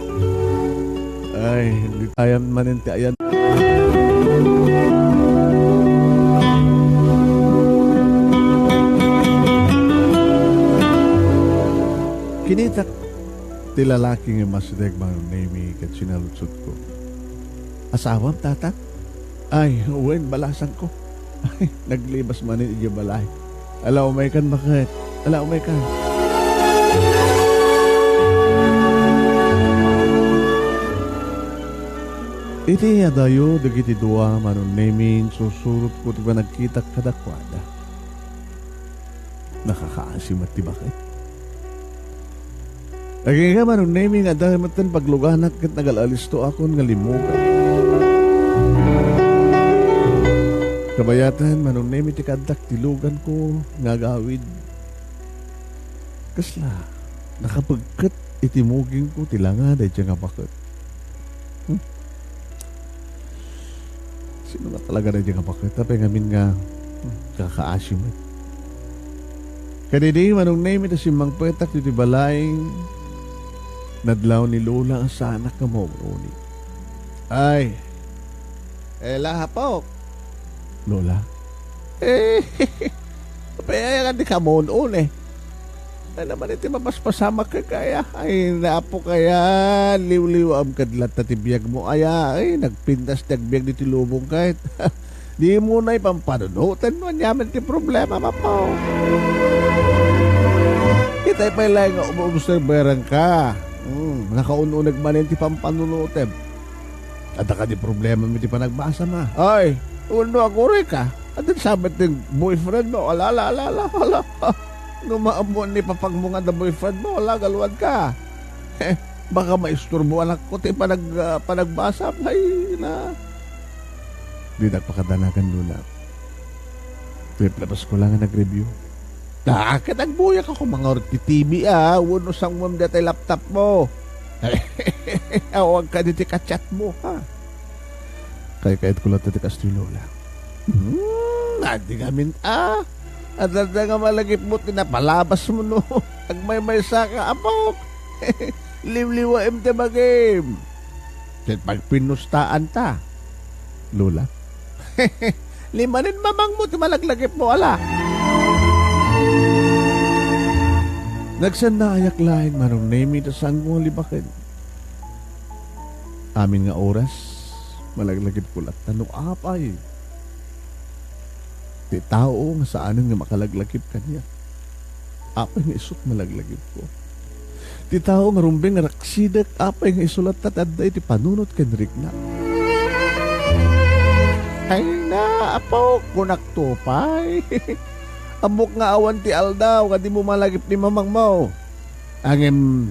"Ay, di ayan manen ti ayan." Kinitak ti lalaki nga masideg, Manong Nemi, ket sinaludsodko, "Asawam, tata?" "Ay, wen, balasangko." Ay, naglibas manen idiay balay. "Ala, umaykan, baket. Ala, umaykan." Iti adayo dagiti dua, Manong Nemi, insursurotko ti panagkitak kadakuada. Nakakaasi met ti baket. Agingga, Manong Nemi, nga adda metten pagluganak ket nagalaalistoakon nga limmugan. Kabayatan, Manong Nemi, ti kaaddak ti luganko nga agawid. Kasla, nakapegket iti mugingko ti langa daydiay nga baket. Hmm? Sino nga talaga daydi nga baket? Apay ngamin nga, hmm, kakaasi met. Kadidi, Manong Nemi, ta simmangpetak ditoy balay, nadlaw ni Lola nga saanak nga maun-uni. Ay, eh, lahapok. Lola? Eh, apay aya nga di ka maun-uni? Ay, naman iti mapaspasamak ka kaya. Ay, naapo kaya, liwliwaam kad latta ti biag mo. Aya, ay, nagpintas ti agbiag ditoy lubong kayat. Di mo na ipampanunoten no aniaman ti problema, Apo. Itay pay laeng nga umobserbaran ka. Hmm, nakaun-uneg manen ti pampanunotem. Adda kadi problema mi ti panagbasam, a? Ay, wenno aguray ka. Adda sabet ti boyfriend mo. Ala, ala, ala, ala, ala. No maammoan ni papag mo nga adda boyfriend mo, ala, galuad ka. Baka maisturbo anakko ti panag-, ah, panagbasam. Ay, na. Dinak pakadanagan, Lola. Riplabas ko lang nga nag-review. Ta, ket agbuyak ako mangarud ti T V, a, wenno sanguem daytay laptop mo. Awag ka diti ka-chat mo, ha? Kaykayat ko latta ti kastoy, Lola. Hmm, adi ngamin, a. Adda nga malagip mo ti napalabas mo, no? Agmaymaysa ka, Apo. Liwliwaem ti bagim. Ket pagpinustaan ta, Lola. Limanen mamang mo ti malaglagip mo, ala. Nagsannaayak laeng, Manong Nemi, ta saanko nga libaken. Amin nga oras, malaglagipko latta no apay ti tao nga saanen nga makalaglagip kaniak. Apay nga isut malaglagipko? Ti tao nga rumbeng nga raksidek, apay nga isu latta ti adda iti panunot ken riknak? Ay na, Apo, kunakto pay. Ammok nga awan ti aldaw nga dimo malagip ni mamangmo. Ngem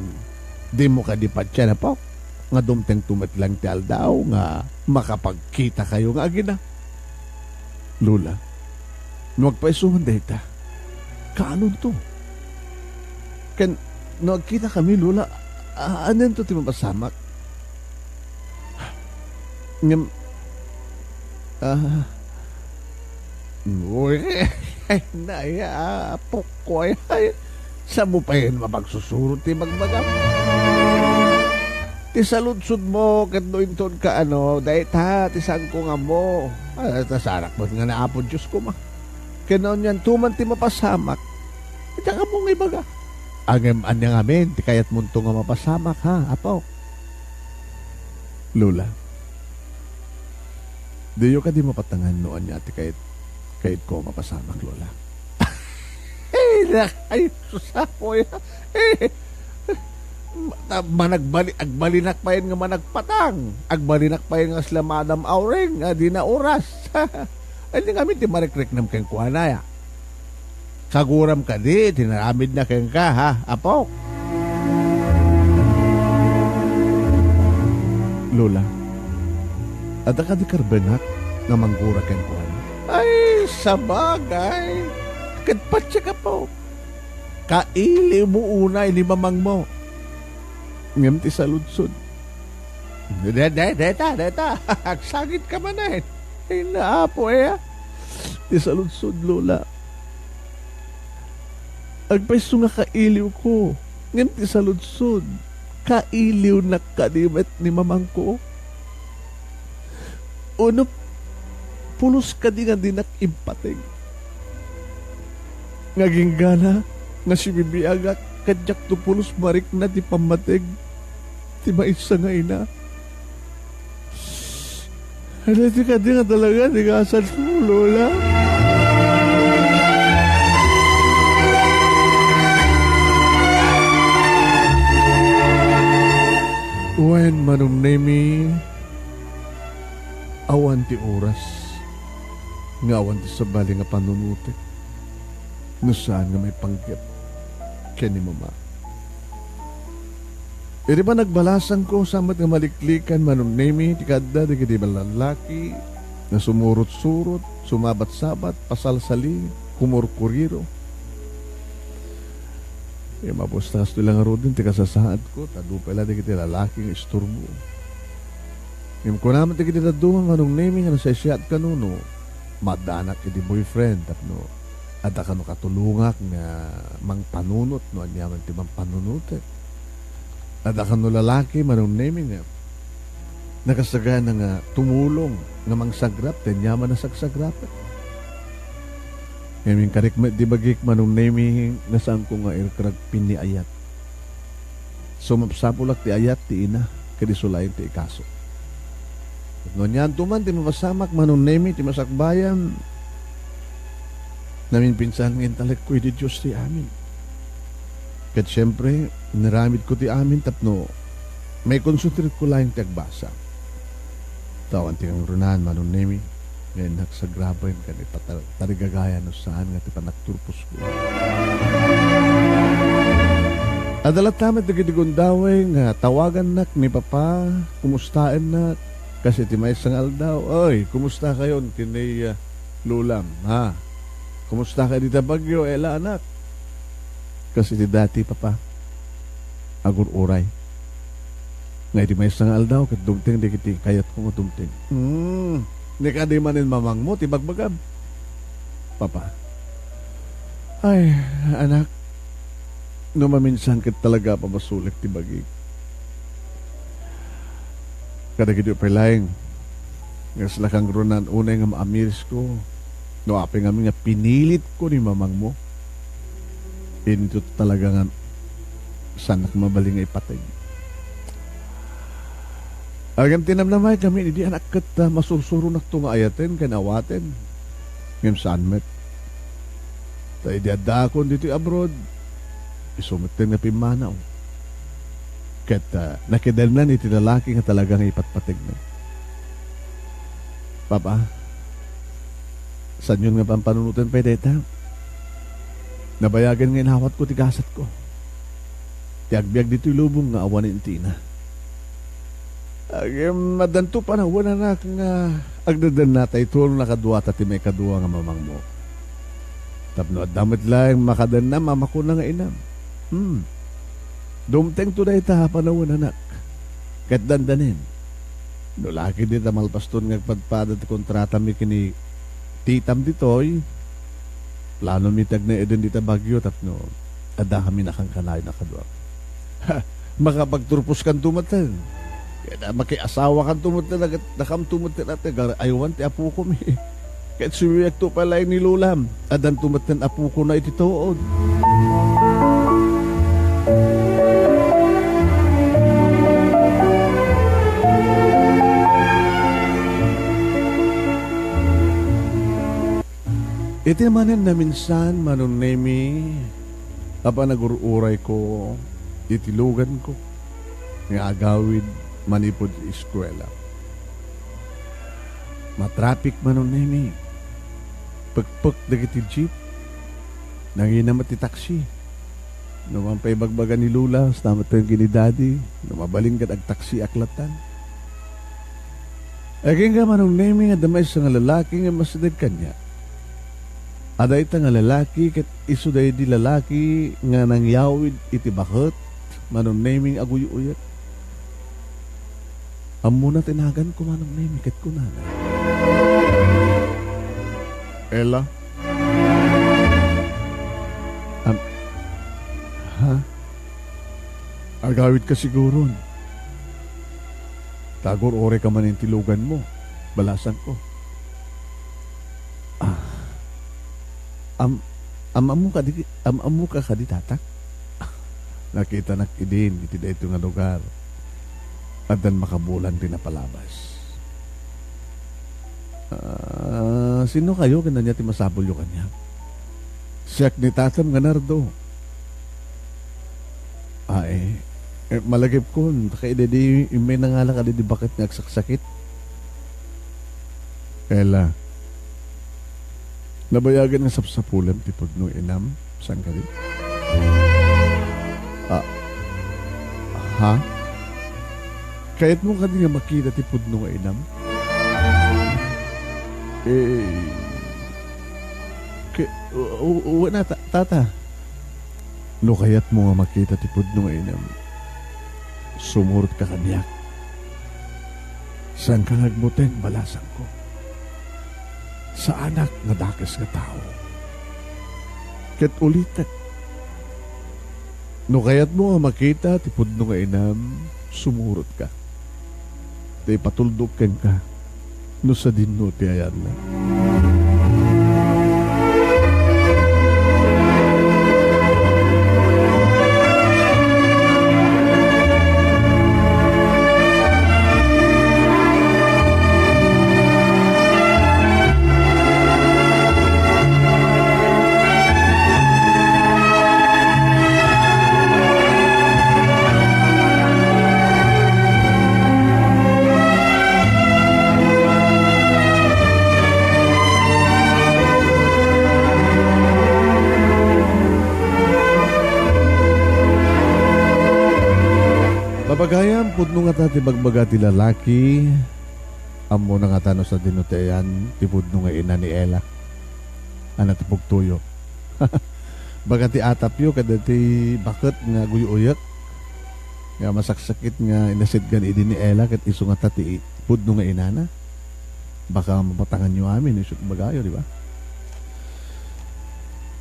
dimo kadi patien, Apo, nga dumtengto met laeng ti aldaw nga makapagkitakayo nga agina? Lola, no agpaiso man dayta, kaanonto? Ken no agkitakami, Lola, a-, anento ti mapasamak? Ngem, ah, uy, ay, naya, apok ko, ay, ay, saan mo pay mapagsusurot ti bagbagam? Ti saludsod mo, ket no inton ka, ano, dayta, ti saanko nga ammo. Ah, ta saanak met nga ni Apo Dios koma. Ken no anianto man ti mapasamak, diak ammo nga ibaga. Ngem ania ngamin ti kayatmonto nga mapasamak, ha, Apo? Lola, diyo kadi mapatangan no ania ti kayat-, kayatko a mapasamak, Lola? Eh, nakay, Sus, Apo, ya. Eh, ma-, managbali-, agbalinak payen nga managpatang. Agbalinak payen nga sila Madam Auring, a, dina oras. Ania ngamin ti marikriknam kenkuana, ya? Kaguram kadi ti naramidna kenka, ha, Apo? Lola, adda kadi karbennak nga manggura kenkuana? Ay, sabagay. Ket patiek, Apo. Kailiwmo unay ni mamangmo. Ngem ti saludsod. De-, de-, deta, deta. Agsangit ka manen. Ay, naapo, eh, ah. Ti saludsod, Lola. Agpayso nga kailiwko. Ngem ti saludsod, kailiwnak kadi met ni mamangko? Wenno pulos kadi nga dinak impateg? Nga ginggana nga sibibiagak ket diakto pulos marikna ti pammateg ti maysa nga ina. Adda ti kadi nga talaga ti gasatmo, Lola. Wen, Manong Nemi, awan ti oras nga awan ti sabali nga panunotek no saan nga maipanggep ken ni Mama. Iti panagbalasangko, saan met nga maliklikan, Manong Nemi, ti kaadda dagiti lallaki nga sumurot-surot, sumabat-sabat, pasalsali, kumurkuriro. Imapusta kastoy la ngaruden ti kasasaadko, ta adu pay la dagiti lalaki nga isturbo. Ngem kuna met dagiti dadduma, Manong Nemi, nga nasaysayaat kano no maaddanak iti boyfriend tapno adda kano katulongak nga mangpanunot no aniaman ti mangpanunotek. Adda kano lalaki, Manong Nemi, nga nakasagana nga tumulong nga mangsagrap ti aniaman a sagsagrapek. Ngem inkarik met ti bagik, Manong Nemi, nga saanko nga irkrag piniayat. Sumapsapulak ti ayat ti ina, ket isu laeng ti ikaso. No anianto man ti mapasamak, Manong Nemi, ti masakbayan, naminpinsan nga intalekko iti Dios ti amin. Ket siempre, inaramidko ti amin tapno maikonsentrarko laeng ti agbasa. Ta awan ti kangrunan, Manong Nemi, nga innak sagraben ken ipatar-, tarigagaya no saan nga ti panagturposko. Adda latta met dagiti gundaway nga tawagannak ni Papa, kumustaennak, kas iti maysa nga aldaw, "Oy, kumusta kayon ken ni, ah, Lolam, ha? Kumusta kay dita Baguio, Ella, anak?" Kas iti dati, Papa, agur-uray. Nga iti maysa nga aldaw, ket dumteng dagiti kayatko nga dumteng. Hmm, ni kadi manen mamangmo ti bagbagam, Papa. Ay, anak, no maminsan ket talaga a pamasulek ti bagik. Kadagiti pay laeng, nga sila kangrunan unay nga maamirisko, no apay ngamin nga pinilitko ni mamangmo, inton talaga nga saannak mabalin nga ipateg. Ngem ti namnamaetkami idi anak ket, ah, masursuronakto nga ayaten ken awaten. Ngem saan met. Ta idi addaakon ditoy abroad, isu metten nga pimmanaw. Ket, ah, nakidennan iti lalaki nga talaga nga ipatpategna. Papa, saanyon nga pampanunoten pay dayta? Nabayagen nga inawatko ti gasatko. Ti agbiag ditoy lubong nga awanen ti ina. Ngem, addanto panawen, anak, nga agdadannatayto no nakaduata ti maikadua nga mamangmo. Tapno adda met laeng makadannam a makuna nga inam. Hmm. Dumtengto dayta a panawen, anak. Ket dandanem, no la ketdi ta malpaston nga agpadpada ti kontratami ken ni titam ditoy, planomi ti agnaeden dita Baguio tapno addakami nakankanayon a kaduak. Ha, makapagturposkanto metten. Ket, ah, makiasawakanto metten, ket dakamto metten a taga-aywan ti apokomi. Ket sumibiagto pay laeng ni Lolam, addanto metten apokona iti tuod. Iti manen naminsan, Manong Nemi, a panagur-urayko iti luganko nga agawid manipud eskuela. Matrapik, Manong Nemi. Pekpek dagiti jeep. Nangina met ti taksi. No man pay ibagbaga ni Lola, hasta met ken ni Daddy, no mabalin ket agtaksiak lattan. Agingga, Manong Nemi, nga adda maysa nga lalaki nga masideg kaniak. Adda ita nga lalaki ket isu daydi lalaki nga nangyawid iti baket, Manong Nemi, nga aguy-uyek. Ammona ti naganko, Manong Nemi, ket kunana, "Ella?" Am-, ha? Agawidka siguron. Ta agur-urayka manen ti luganmo, balasangko. Ah. Am-, am-, ammoka di, am-, ammoka kadi, Tata? Nakitanak idin iti daytoy nga lugar. Addan makabulan ti napalabas. Ah, sino kayo? Ken ania ti masapulyo kaniak? Siak ni Tatam nga Nardo. Ay, eh, malagipkon, ta kay daydi immay nangala kadi di baket nga agsaksakit. Ella, nabayagen nga sapsapulem ti pudno, inam, saan kadi? Ah, ha? Kayatmo kadi nga makita ti pudno nga inam? Eh, ke-, u-, u-, wen a, ta-, tata. No kayatmo nga makita ti pudno nga inam, sumurotka kaniak. Saanka nga agbuteng, balasangko. Saanak nga dakes nga tao. Ket ulitek, no kayatmo a makita ti pudno nga inam, sumurotka. Ta ipatuldok kenka no sadinno ti ayanna. Papagayam, pudno ngata ti bagbaga ti lalaki. Ammona ngata no sadinno ti ayan ti pudno nga ina ni Ella. Ana ti pugtoyo. Baga ti atapyo kadagiti baket nga aguy-uyek nga masaksakit nga inasidgan idi ni Ella ket isu ngata ti pudno nga inana. Baka mapatanganyo amin no isu ti bagayo, di ba?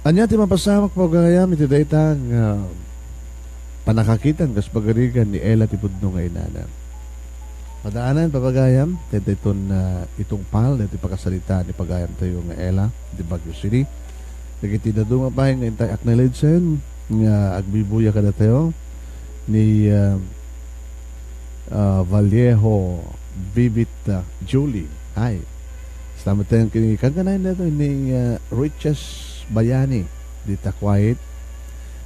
Ania ti mapasamak, papagayam, iti dayta nga pannakakitan kas pagarigan ni Ella ti pudno nga inana? Madaanan, papagayam, daytoy ton, ah, itungpal daytoy pakasaritaan ni pagayamtayo nga Ella, di Baguio City. Dagiti dadduma pay nga intay acknowledgen nga agbibuya kadatayo ni, ah, ah, Vallejo Vivit, ah, Julie. Hi. Kasta met ken ni, kankanayon daytoy ni, ah, Riches Bayani, dita Kuwait.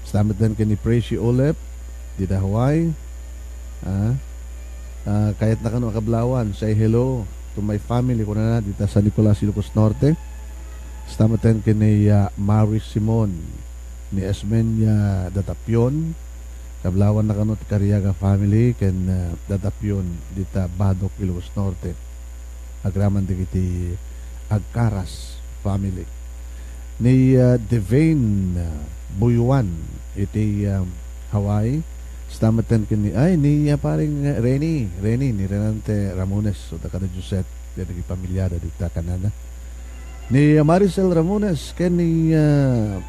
Kasta met ken ni Presi Ulep, dita Hawaii. Ah, ah, kayatna kano a kablawan, say hello to my family, kunana, dita San Nicolas, Ilocos Norte. Kasta met ken ni, ah, Mary Simon, ni Esmenia Datapion. Kablawanna kano ti Cariaga family ken, ah, Datapion dita Badoc, Ilocos Norte. Agraman dagiti Agcaras family. Ni, ah, Devane, ah, Buyuan iti, ah, Hawaii. Kasta met ken ni, ay, ni, ah, paring, ah, Reni, Reni, ni Renante Ramones, o da kada Josette, dagiti pamilyada dita Canada. Ni, ah, Maricel Ramones, ken ni, ah,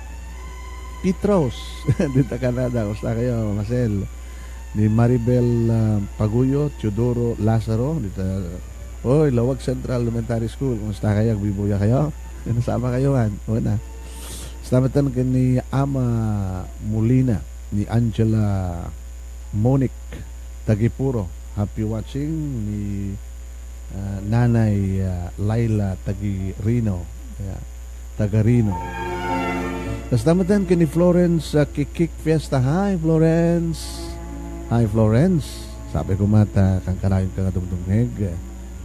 Petros, dita Canada. Kumusta kayo, Maricel? Ni Maribel, ah, Paguyo, Teodoro Lazaro, dita, oy, Laoag Central Elementary School. Kumusta kayo? Agbibuya kayo? Nasama kayo, man. Una. Salamat ken ni Ama Molina, ni Angela Monic, Tagipuro. Happy watching ni, ah, Nanay, ah, Laila Tagirino. Yeah. Tagarino. Kasta met ken ni Florence, ah, Kikik Fiesta. Hi, Florence. Hi, Florence. Sabi ko mata, kankanayon ka nga dumdumngeg,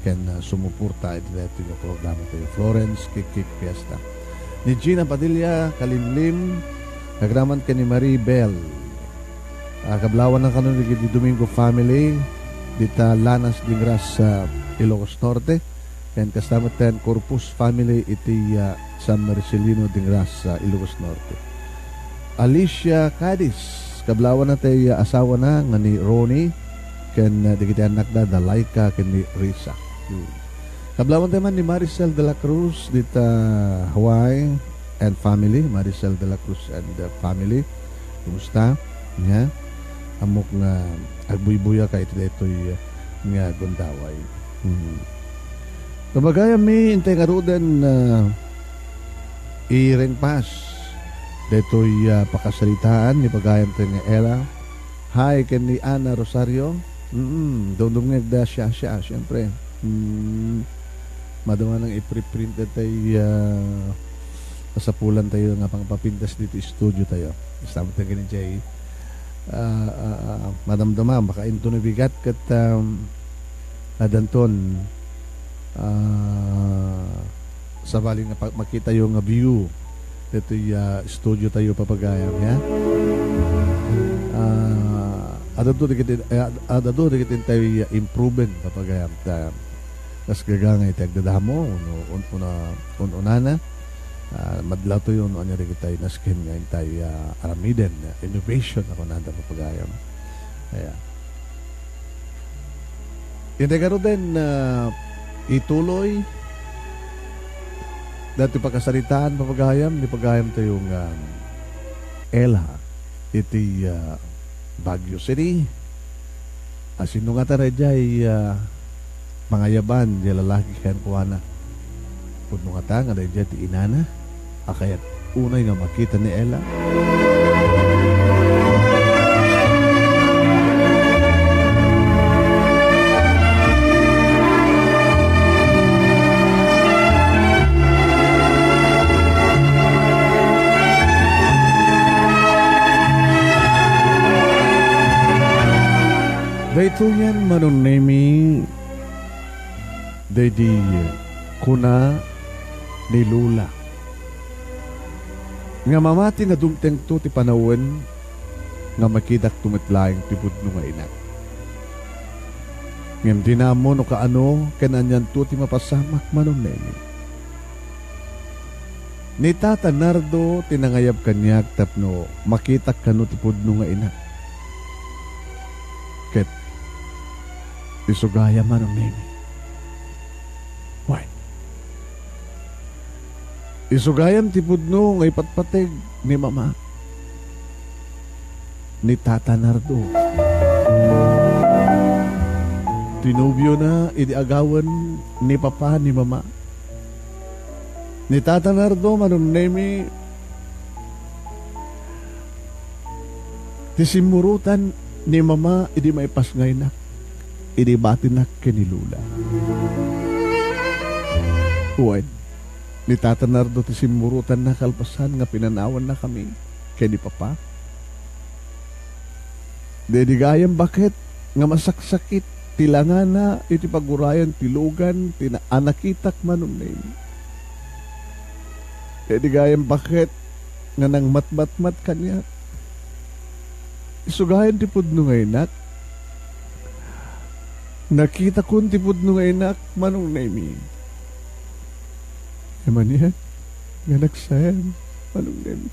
ken, ah, sumuporta iti daytoy nga programa tayo. Florence Kikik Fiesta. Ni Gina Padilla, Kalimlim, agraman ken ni Marie Bell. Ah, kablawanna kano dagiti Domingo family, dita Lanas, Dingras, ah, Ilocos Norte. Ken kasta met ten Corpus family iti, ah, San Marcelino, Dingras, ah, Ilocos Norte. Alicia Cadiz, kablawanna ti, ah, asawana nga ni Ronnie, ken, ah, dagiti annakda, da Laika ken ni Risa. Hmm. Kablawan tayo man ni Maricel de la Cruz dita Hawaii and family. Maricel de la Cruz and, uh, family. Kumusta? Nga? Ammok nga agbuybuya ka iti daytoy nga gundaway. Hmm. Kabagayam mi, intay ngaruden, uh, irengpas daytoy, uh, pakasaritaan ni pagayam tayo nga Ella. Hi, ken ni Ana Rosario. Mm, dumdumngeg da siya, siya, siyempre. Mm, madama nang i-preprint daytay, ah, kasapulan tayo nga pangpapintas dito studio tayo. Basta mo tayo ni Jay. Ah, ah, ah, madamdama, makainto na bigat ket, um, adanton, ah, sabali nga pag-, makita yo nga view ditoy, ah, studio tayo, papagayam, ya. Ah, adto dagiti, eh, ad-, adto dagiti tayo, ah, improven, papagayam. Ta, kas gagangay ti agdadamo, uno, un-, una, un-, unana, ah, madla to yun, anya dagiti nasken nga intay, ah, aramiden, ah, innovation, ako nanda, papagayam. Ayan. Iti garuden, ah, ituloy dati pakasaritaan, papagayam, ni pagayamtayo nga Ella iti, ah, Baguio City. Asino nga ta daydiay, ah, mangayaban diay lalaki kenkuana? Pudno ngata nga daydiay ti inana a kayat unay nga makita ni Ella? Daytoyen, Manong Nemi, daydi kuna ni Lola nga mamati nga dumtengto ti panawen nga makitakto met laeng ti pudno nga inak. Ngem dina ammo no kaano ken anianto ti mapasamak, Manong Nemi. Ni Tata Nardo ti nangayab kaniak tapno makitak kano ti pudno nga inak. Ket isu gayam, Manong Nemi. Wen, isu gayam ti pudno nga ipatpateg ni Mama, ni Tata Nardo. Ti nobiona idi agawen ni Papa ni Mama. Ni Tata Nardo, Manong Nemi, ti simmurotan ni Mama idi maipasngaynak, idi batinak ken ni Lola. Wen, ni Tata Nardo ti simmurotanna kalpasan nga pinanawannakami ken ni Papa. Daydi gayam baket nga masaksakit ti langana iti pagurayan ti lugan ti na-, a nakitak, Manong Nemi. Daydi gayam baket nga nangmatmatmat kaniak. Isu gayam ti pudno nga inak. Nakitakon ti pudno nga inak, Manong Nemi. Ngem ania nga nagsayang, Manong Nemi?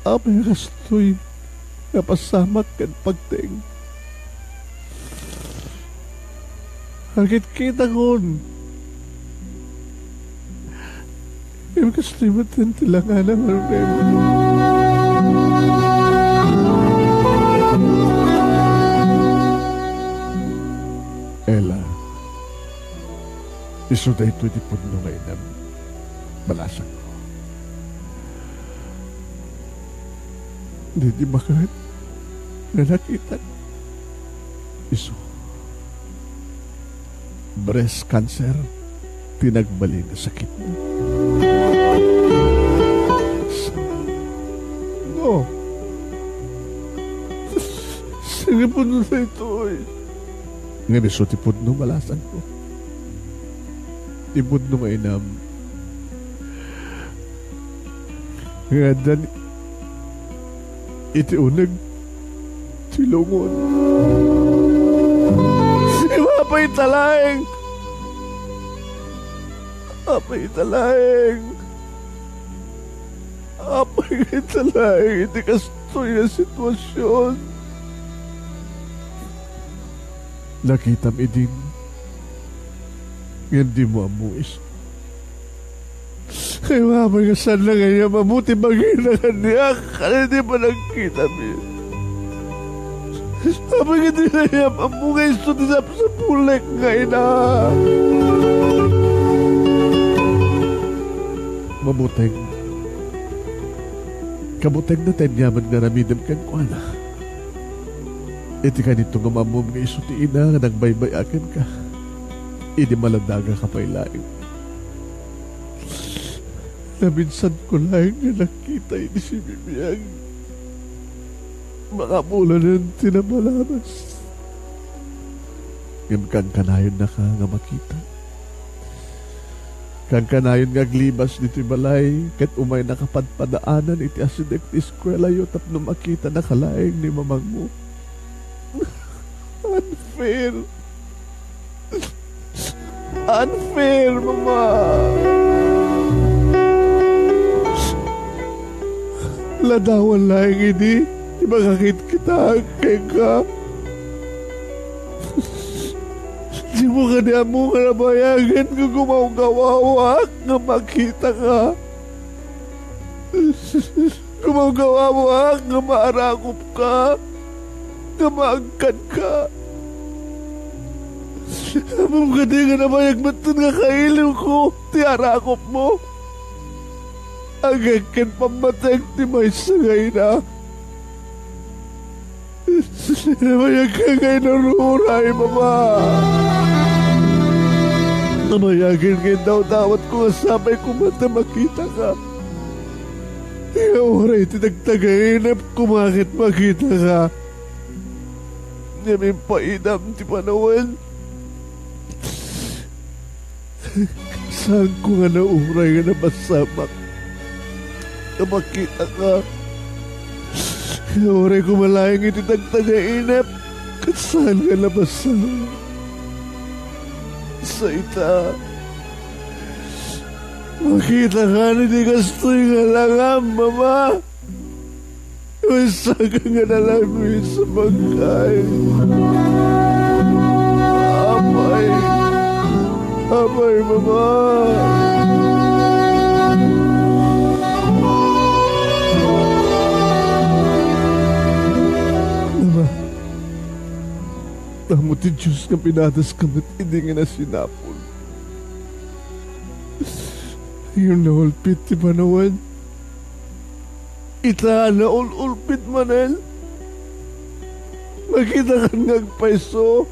Apay a kastoy nga pasamak ken pagteng? Nakitkitakon. Ngem kastoy met ti langana, Manong Nemi. Ella, isu daytoy ti pudno nga inam, balasangko. Daydi baket nga nakitak, isu, breast cancer ti nagbalin a sakitna. No. Sangipudno daytoy. Ngem isu ti pudno, balasangko. Ti pudno nga inam nga adda iti uneg ti lungon. Apay ita laeng? Apay ita laeng? Apay ita laeng iti kastoy nga situasion? Nakitam idin, ngem dimo ammo isu. Kayma apay nga saan nga inyam ammo ti bagina kaniak, ken idi panagkitami. Apay nga di inyam ammo nga isu ti sapsapulek nga ina. Mabuteng. Kabutengna ti aniaman nga aramidem kenkuana. Iti kayatko nga maammom nga isu ti ina nga nagbaybay-a kenka idi maladagaka pay laeng. Naminsanko laeng nga nakita idi sibibiag. Makabulanen ti napalabas. Ngem kankanayonnaka nga makita. Kankanayon nga aglibas ditoy balay, ket umaynaka padpadaanan iti asideg ti eskuelayo tapno makitanaka laeng ni mamangmo. Unfair. Unfair, Mama. Ladawan laeng idi ti makakitkitaak kenka. Dimo kadi ammo nga nabayagen nga gumawgawawak nga makitaka. Gumawgawawak nga maarakopka, nga maagkanka. Ammom kadi nga nabayag metten nga kailiwko ti arakopmo? Agek ken pammatiek ti maysa nga ina. Nabayagka nga inururay, Mama. Nabayagen nga indawdawatko nga sapay koma ta makitaka. Nga uray iti tagtagainep koma ket makitaka. Ngem impaidam ti panawen. Saanko nga nauray nga napasamak nga makitaka. Nga uray koma laeng iti tagtagainep, ket saan nga napasamak. Sa ita, makitaka iti kastoy nga langam, Mama. Umisaka nga nalabis a pagkain. Apay. Apay, Mama. Mama, ammo ti Dios nga pinadaska met idi nga nasinapol. Ngem naulpit ti panawen. Ita, naul-ulpit manen. Makitakan nga agpayso.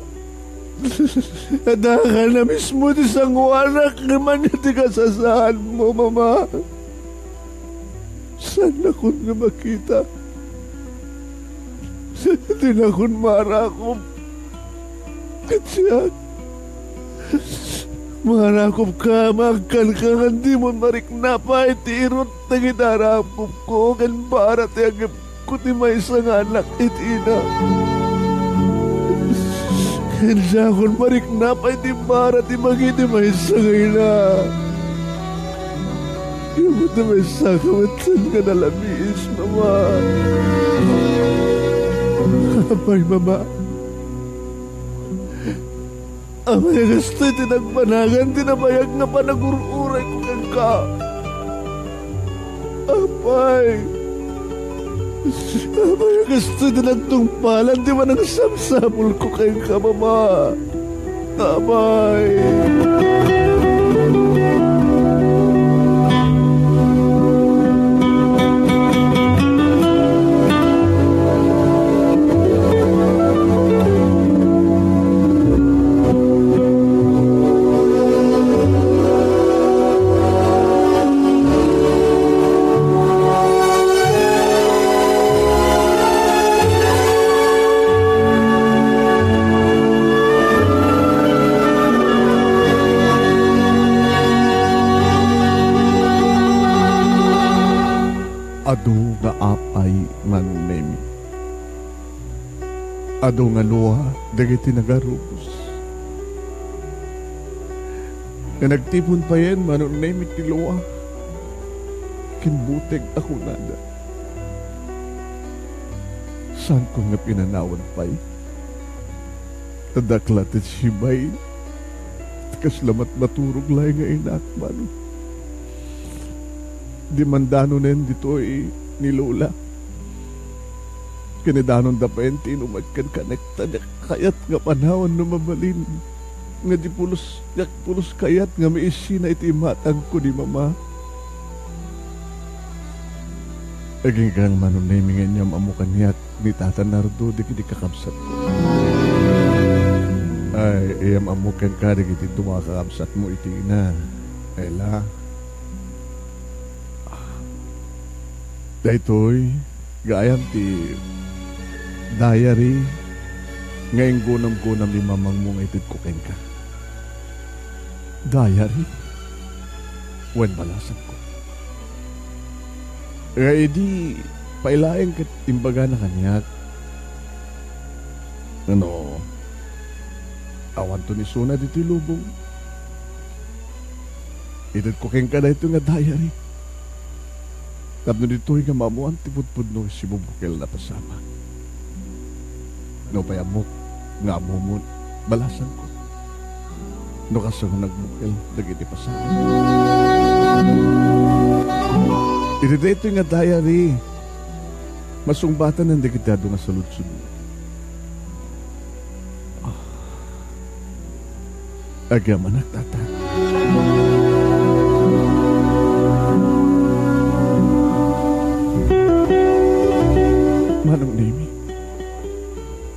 Adda ken a mismo ti sangoanak ngem ania ti kasasaadmo, Mama? Saannakon nga makita. Dinakon maarakop. Ket siak, maarakopka, maagkanka, ngem dimon mariknapa iti irut dagiti arakopko ken bara ti agepko ti maysa nga anak iti ina. Ken diakon mariknapa iti bara ti bagi ti maysa nga ina. Ngem iti maysaka met saan nga nalabis, Mama. Apay, Mama. Apay a kastoy ti nagbanagan ti nabayag nga panagur-urayko kenka. Apay. Apay a kastoy ti nagtungpalan ti panagsapsapulko kenka, Mama. Apay. Adu nga apay, Manong Nemi. Adu nga lua dagiti nagarubos. Nga nagtipon payen, Manong Nemi, ti lua ken buteg a kunada. Saanko nga pinanawan pay? Adda la ti sibai ti kasla matmaturog laeng nga inak, Manong. Dimandanonen ditoy ni Lola. Ken idanonda payen ti inumet kenka, ta diak kayat nga panawan no mabalin nga di pulos, diak pulos kayat nga maisina iti imatangko ni Mama. Aginggang, Manong Nemi, nga inyam ammo kaniak ni Tata Nardo dagiti kakabsatko. Ay, inyam ammo kenka dagiti dua a kakabsatmo iti ina. Ella. Daytoy, gaayam ti diary nga inggunam-gunam ni mamangmo nga itedko kenka. Diary? Wen, balasangko. Nga idi pay laeng ket imbagana kaniak, ano, awanto ni Sona ditoy lubong. Itedko kenka daytoy nga diary. Tapno ditoy nga maammoan ti pudpudno iti bubukel a napasamak. Nupay ammok nga ammom, balasangko. no kasano nagbukel dagiti pasamak. Iti daytoy nga diary, masungbatanan dagiti adu nga saludsodmo. Ah. Agyamanak, Tata. Manong Nemi,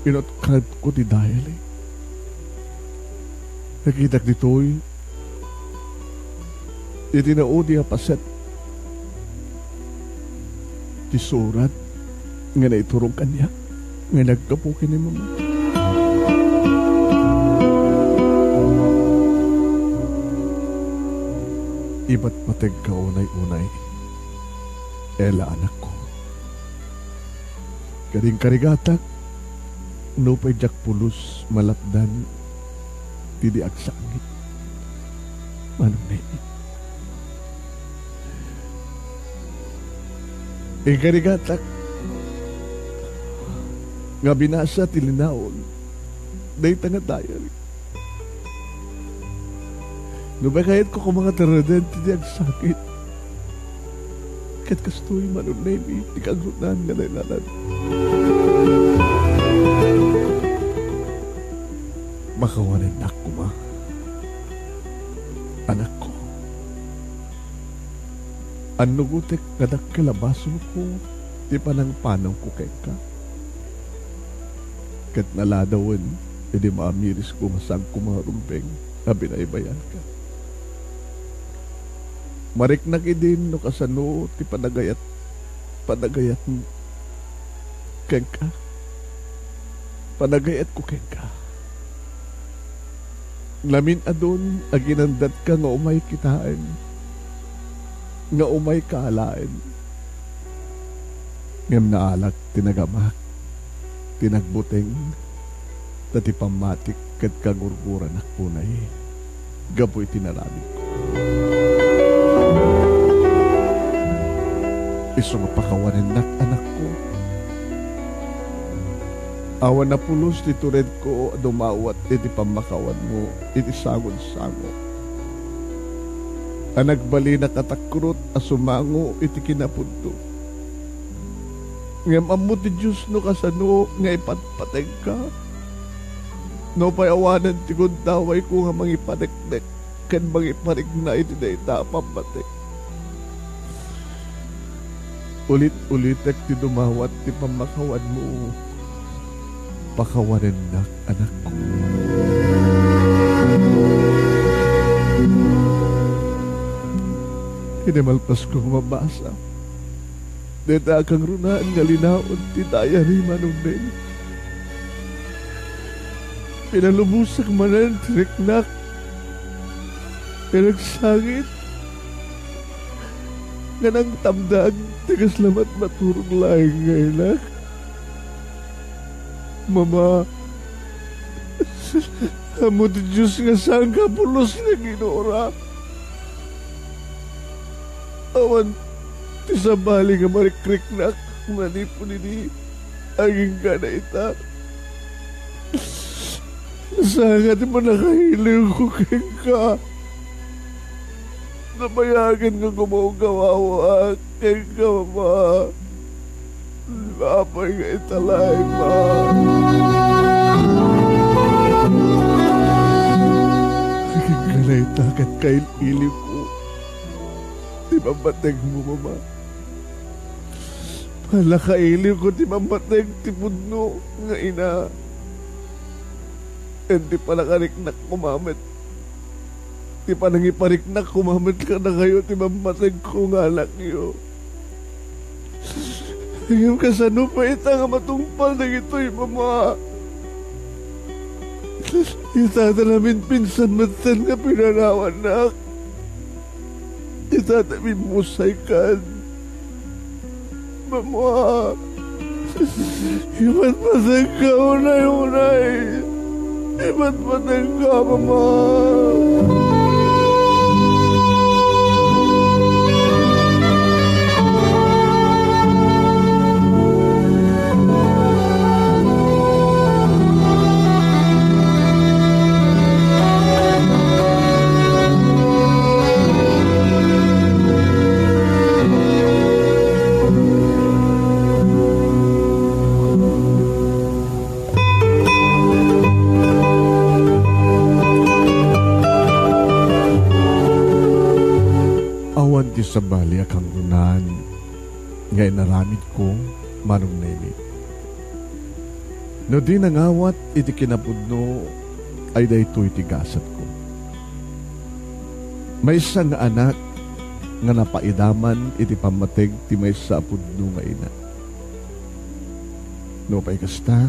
inutkanko ti diary. Nakitak ditoy iti naudi a paset ti surat nga naiturong kaniak nga naggapu ken ni Mama. Ipatpategka unay-unay, Ella, anakko. Ket inkarigatak, nupay diak pulos malapdan ti di agsangit. Manong Nemi. Inkarigatak nga binasa ti linaon dayta nga diary. Nupay kayatko koma nga taruden ti di agsangit. Ket kastoy, Manong Nemi, ti kangrunaan nga nailanad. Pakawanennak koma, anakko. Annugotek nga dakkel a basolko ti panangpanawko kenka. Ket naladawen idi maamirisko nga saanko nga rumbeng a binaybayanka. Mariknak idin no kasano ti panagayat, panagayatmo kenka. Panagayatko kenka. Namin-adun a ginandatka nga umay kitaen, nga umay kaalaen. Ngem naalak ti nagamak, ti nagbuteng, ta ti pammatik ket kagurguranak unay gapu iti naramidko. Isu nga pakawanennak, anakko. Awan a pulos ti turedko a dumawat iti pammakawanmo iti sangosango a nagbalinak a takrot a sumango iti kinapudno. Ngem ammo ti Dios no kasano nga ipatpatengka. Nupay awanen ti gundawayko nga mangipaneknek ken mangiparikna iti dayta a pammatik. Ulit-ulitek ti dumawat ti pammakawanmo. Pakawanennak, anakko. Idi malpasko mabasa dayta a kangrunaan nga linaon ti diary, Manong Nemi, pinalubosak manen ti riknak nga nagsangit nga nangtamdag ti kasla matmaturog laeng nga inak. Mama, ammo ti Dios nga saanka a pulos nga ginuorak. Awan ti sabali nga marikriknak manipud idi agingga dayta. Saan nga ti pannakailiwko kenka. Nabayagen nga gumawgawawak kenka, Mama. Apay nga ita laeng, Ma. Agingga dayta ket kail-iliwko ti pammategmo, Mama. Pannakailiwko ti pammateg ti pudno nga ina. Ken ti panakariknak koma met, ti panangipariknak koma met kadakayo ti pammategko nga anakyo. Ngem kasano pay ita nga matungpal dagitoy, Mama? Ita ta naminpinsan metten nga pinanawannak. Ita ta bimmusaykan. Mama, ipatpatengka unay-unay. Ipatpatengka, Mama. Ti sabali a kangrunaan nga inaramidko, Manong Nemi. No di nangawat iti kinapudno ay daytoy ti gasatko. Maysa nga anak nga napaidaman iti pammateg ti maysa a pudno nga ina. Nupay kasta,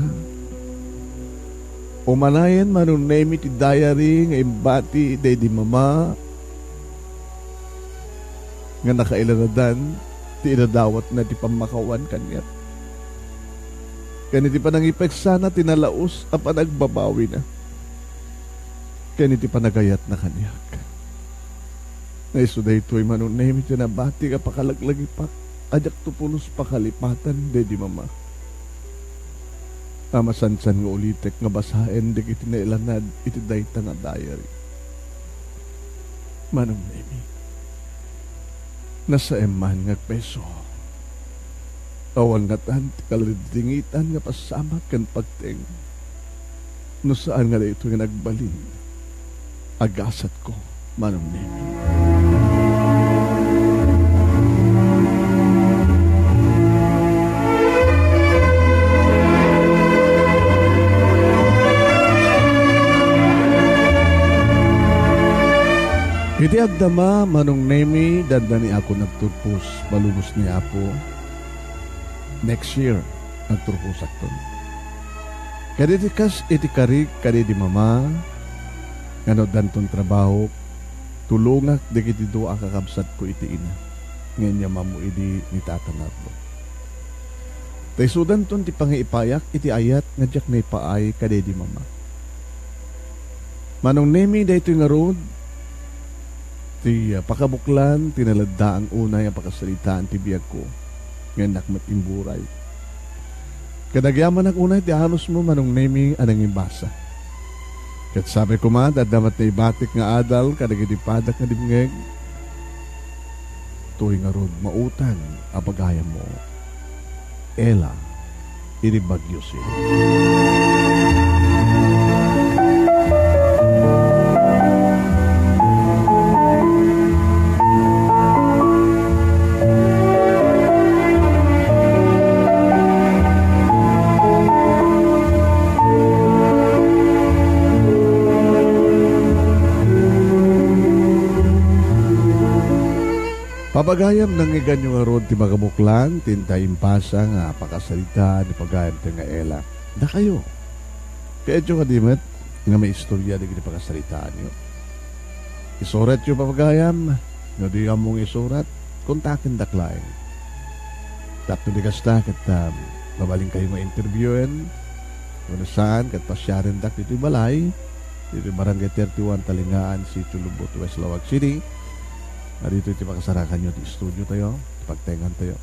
umanayen Manong Nemi ti diary nga imbati daydi mama nga nakailanadan ti idadawatna ti pammakawan kaniak. Ken iti panangipeksana ti nalaus a panagbabawina ken iti panagayatna kaniak. Nga isu daytoy Manong Nemi ti nabati nga pakalaglagipak a diakto pulos pakalipatan daydi mama. A masansan nga ulitek nga basaen dagiti nailanad iti dayta nga diary. Manong Nemi, nasaem man nga agpeso. Awan ngatan ti kaladingdingitan nga pasamak ken pagteng no saan nga daytoy nga nagbalin a gasatko, Manong Nemi. Iti agdama, Manong Nemi, dandani ako nagturpos, malubos ni Apo. Next year, nagturposakton. Kadagiti kas iti karik kadagidi mama, nga no addanton trabaho, tulongak dagiti dua a kakabsatko iti ina, nga inyam-ammo idi ni Tata Nardo. Ta isudanton ti pangaipayak iti ayat nga diak naipaay kadagidi mama. Manong Nemi, daytoy ngarud, ti, ah, pakabuklan ti naladdaang unay a pakasaritaan ti biagko, nga innak met imburay. Ket agyamanak unay ti anusmo, Manong Nemi, a nangibasa. Ket sapay koma, adda met naibatik nga adal kadagiti padak nga dimngeg, toy ngarud mautang a pagayammo. Ella, iti Baguio City. Papagayam, nangngegganyo ngarud ti makabuklan ti intay impasa nga pakasaritaan ni pagayamtayo nga Ella. Dakayo, kayatyo kadi met nga maistoria dagiti pakasaritaanyo? Isuratyo, papagayam. No di ammom nga isurat, kontakendak laeng. Tapno di kasta, ket, um, mabalinkayo nga interviewen, wenno saan, ket pasiarendak ditoy balay, ditoy Barangay thirty-one, Talingaan, Sitio Lubot, West Laoag City. Nga ditoy ti pakasarakanyo ti estudiotayo, ti pagtengantayo.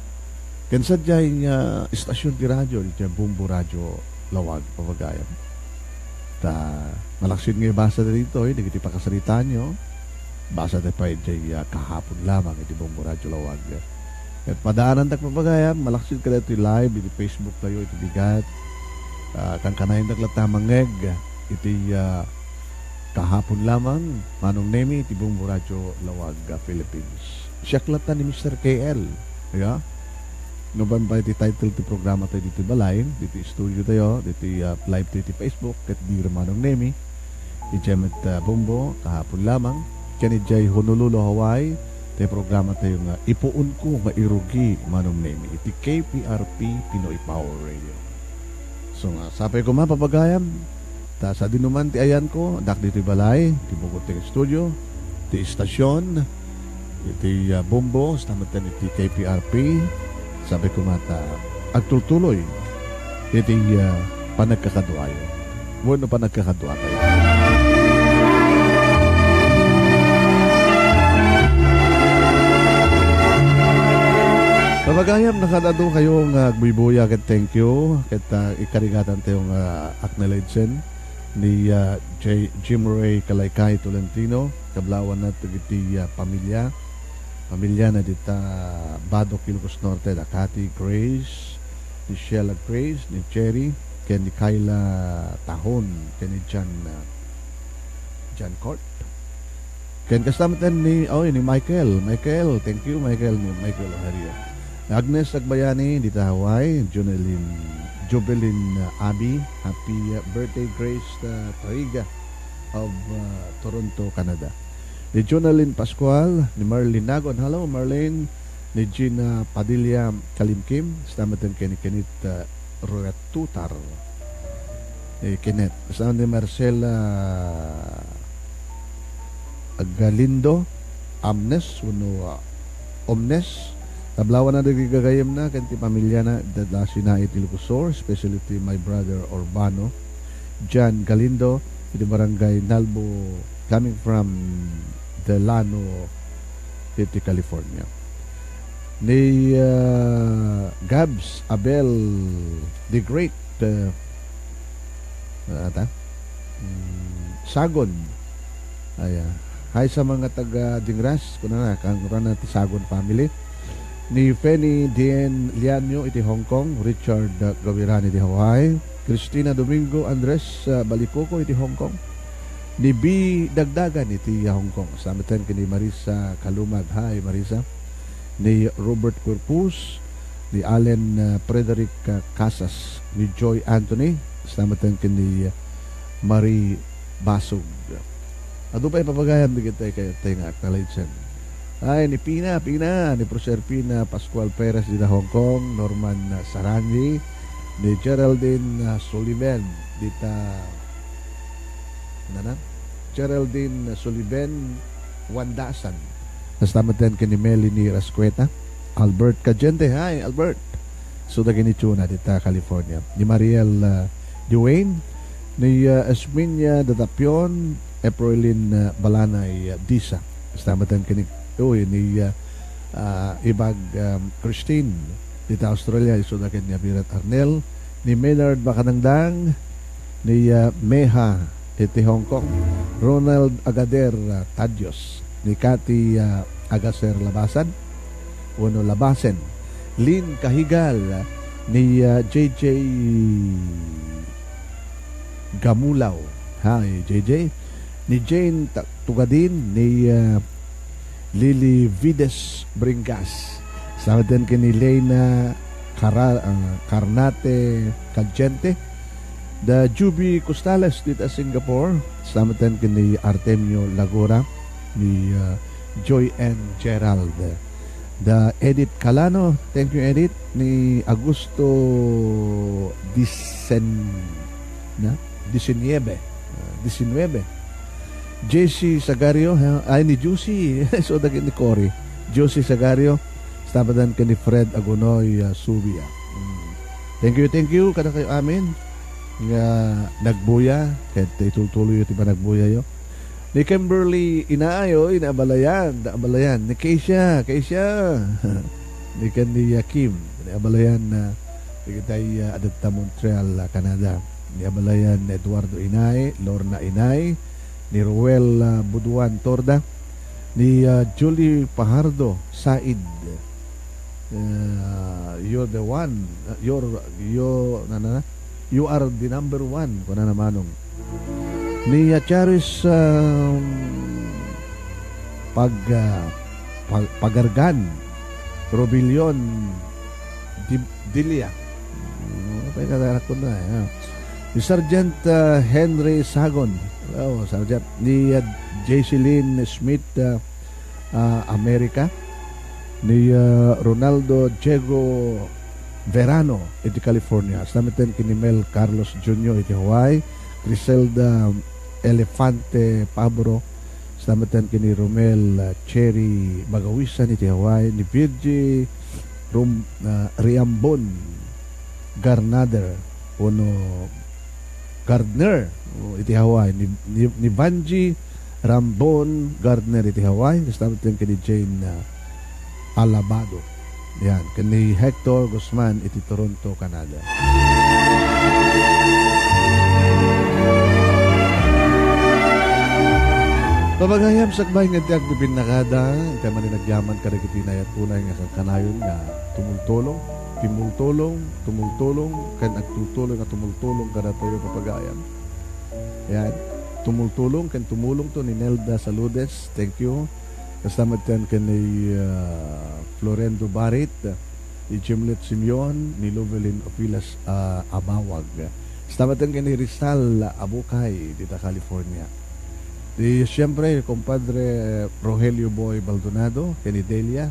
Ken sadiay nga estasion ti radio, ditoy Bombo Radio Laoag, papagayam. Ta malaksid nga ibasa ditoy dagiti pakasaritaanyo, basatayo pay idiay, ah, Kahapon Lamang iti Bombo Radio Laoag. Ket padaanandak, papagayam, malaksid kadagitoy live iti Facebook tayo iti bigat. Ah, kankanayendak latta mangngeg iti, ah, Kahapon Lamang, Manong Nemi iti Bombo Radio Laoag, ah, Philippines. Siak latta ni Mister K L, ya? No ban pay ti title ti programa tayo ditoy balay, ditoy studio tayo, ditoy, ah, live tayo iti Facebook, ket di Manong Nemi, idiay met, ah, Bombo, Kahapon Lamang, ken idiay Honolulu, Hawaii, ti programa tayo nga Ipuonko nga Irugi, Manong Nemi, iti K P R P Pinoy Power Radio. So nga, sapay koma, papagayam, ta sadino man ti ayanko, addak ditoy balay, ti bugot ti studio, ti estasion, iti, ah, Bombo, saan met iti K P R P, sapay koma ta agtultuloy iti, ah, panagkakaduayo. Wenno panagkakaduatayo. Papagayam, nakaad-adu kayo nga agbuybuya ket thank you. Ket, ah, ikarigatan tayo nga acknowledgen ni, ah, J-, Jim Ray Kalaykay Tolentino, kablawanna dagiti, ah, pamilya. Pamilya na dita Badoc, Ilocos Norte, da Cathy Grace, ni Sheila Grace, ni Cherry, ken ni Kayla Tahon, ken ni John, ah, John Court. Ken kasta met ni, oy, ni Michael. Michael, thank you, Michael, ni Michael Ohario. Agnes Agbayani, dita Hawaii, Junelin, Jubilin, uh, Abi, happy, uh, birthday, Grace, uh, Tariga of, uh, Toronto, Canada. Ni Junelin Pascual, ni Marlene Nagon. Hello, Marlene. Ni Gina Padilla Kalimkim, kasta met ken ni Kenneth, uh, Royatutar. Ni Kenneth. Kasta ni Marcela Galindo, Amnes, wenno, uh, Omnes. Tablawan na dagiti gagayemna ken ti pamiliana, dada sina iti Ilocos Sur, especially ti my brother Urbano, John Galindo, iti barangay Nalbo, coming from Delano, iti California. Ni, uh, Gabs Abel the Great, uh, ano ata? Mm, Sagon. Ay, ah. Hi sa mga taga Dingras, kunana, kangurana ti Sagon family. Ni Fanny Dien Lianyo iti Hong Kong, Richard, uh, Gawiran iti Hawaii, Christina Domingo Andres, uh, Balicoco iti Hong Kong. Ni B Dagdagan iti Hong Kong. Kasta met ken ni Marisa Kalumag. Hi, Marisa. Ni Robert Corpus, ni Allen, uh, Frederick, uh, Casas, ni Joy Anthony, kasta met ken ni, uh, Marie Basog. Adu pay papagayam dagiti kayatay nga acknowledge. Ay, ni Pina, Pina, ni Proserpina Pascual Perez dita Hong Kong, Norman, uh, Sarandi, ni Geraldine, uh, Sullivan dita, nana? Geraldine Sullivan Wandasan. Kasta met ken ni Melanie Rascueta. Albert Cadiente. Hi, Albert. So, dagiti chuna dita California. Ni Mariel, uh, Dewayne. Ni, uh, Esminia Datapion. Eproilin, uh, Balanay, uh, Disa. Kasta met ken ni, uy, ni, uh, uh, Ibag, um, Christine. Dita Australia, isuda ken ni Abirat Arnel, ni Maynard Makadangdang, ni, ah, Meha iti Hong Kong, Ronald Agader, ah, Tadios, ni Cathy, ah, Agaser Labasan, wenno Labasen, Lynn Kahigal, ni, ah, J J Gamulaw. Hi, J J. Ni Jane Ta-, Tugadin, ni, ah, Lily Vides Bringas. Kasta met ken ni Lena Cara-, ah, Carnate Cadiente. Da Juby Costales dita Singapore. Kasta met ken ni Artemio Lagora, ni, ah, Joy Ann Gerald. Da Edith Calano, thank you, Edith. Ni Augusto Dicen-, na? Disinnuebe. Ah, disinnuebe. J C Sagario, ha? Ay, ni Juicy. So, dagiti ni Cory. Juicy Sagario, kasta met ken ni Fred Agunoy, ah, Subia. Mm. Thank you, thank you, kadakayo amin nga nagbuya, ket itultuloyyo ti panagbuyayo. Ni Kimberly Inaayo, ni abalayan, da abalayan. Ni Keisha, Keisha. Ni ken ni Kim, ni abalayan, ah, dagiti, ah, adatta Montreal, ah, Canada. Ni abalayan ni Eduardo Inay, Lorna Inay, ni Ruel, ah, Buduan Torda, ni, ah, Julie Pajardo Said. Ah, you're the one. Ah, you're, you, na, na, you are the number one, kunana Manong. Ni, ah, Charis, um, Pag-, ah, Pag-, Pagargan, Robilion, Di-, Dilia. Ano pa yung katanak ko na, eh, ah. Ni Sergeant, ah, Henry Sagon. Oh, Sergeant. Ni, ah, Jesseline Smith, ah, ah, America. Ni, ah, Ronaldo Diego Verano iti California. Kasta met ken ni Mel Carlos Junior iti Hawaii. Griselda Elefante Pabro. Kasta met ken ni Romel, ah, Cherry Bagawisan iti Hawaii. Ni Virgie Rum-, ah, Riambon Garnader. Ono Gardner, o, iti Hawaii, ni, ni, ni Vangie Rambon Gardner iti Hawaii, kasta met ken ni Jane, ah, Alabado. Yan, ken ni Hector Guzman iti Toronto, Canada. Pagayam sakbay nga ti agbibinnakada, iti manen agyaman kadagiti nayat unay nga kankanayon nga tumultulong, timultulong, tumultulong, ken agtultulong nga tumultulong kadatayo, papagayam. Yan. tumultulong ken tumulongto ni Nelda Saludes. Thank you. Kasta met ken ni, ah, Florendo Barit, ni Jimlet Simeon, ni Lovelyn Opilas, ah, Abawag. Kasta met ken ni Rizal Abukay, dita California. Di, siyempre, kumpadre Rogelio Boy Baldonado, ken ni Delia,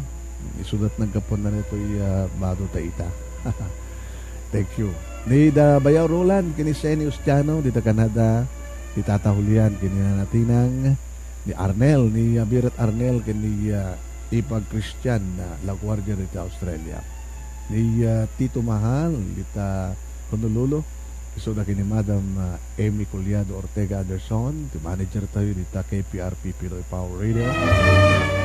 isudat naggapunan ditoy, ah, bado ta ita. Thank you. Ni da Bayaw Roland, ken ni Seni Ustiano, dita Canada, ni Tata Julian, ken ni Nana Tinang, ni Arnel, ni, ah, Biret Arnel, ken ni, ah, Ipag Christian, ah, La Guardia dita Australia. Ni, ah, Tito Mahal, dita Honolulu, isuda ken ni Madam, ah, Amy Collado Ortega Anderson, ti manager tayo dita K P R P Pinoy Power Radio.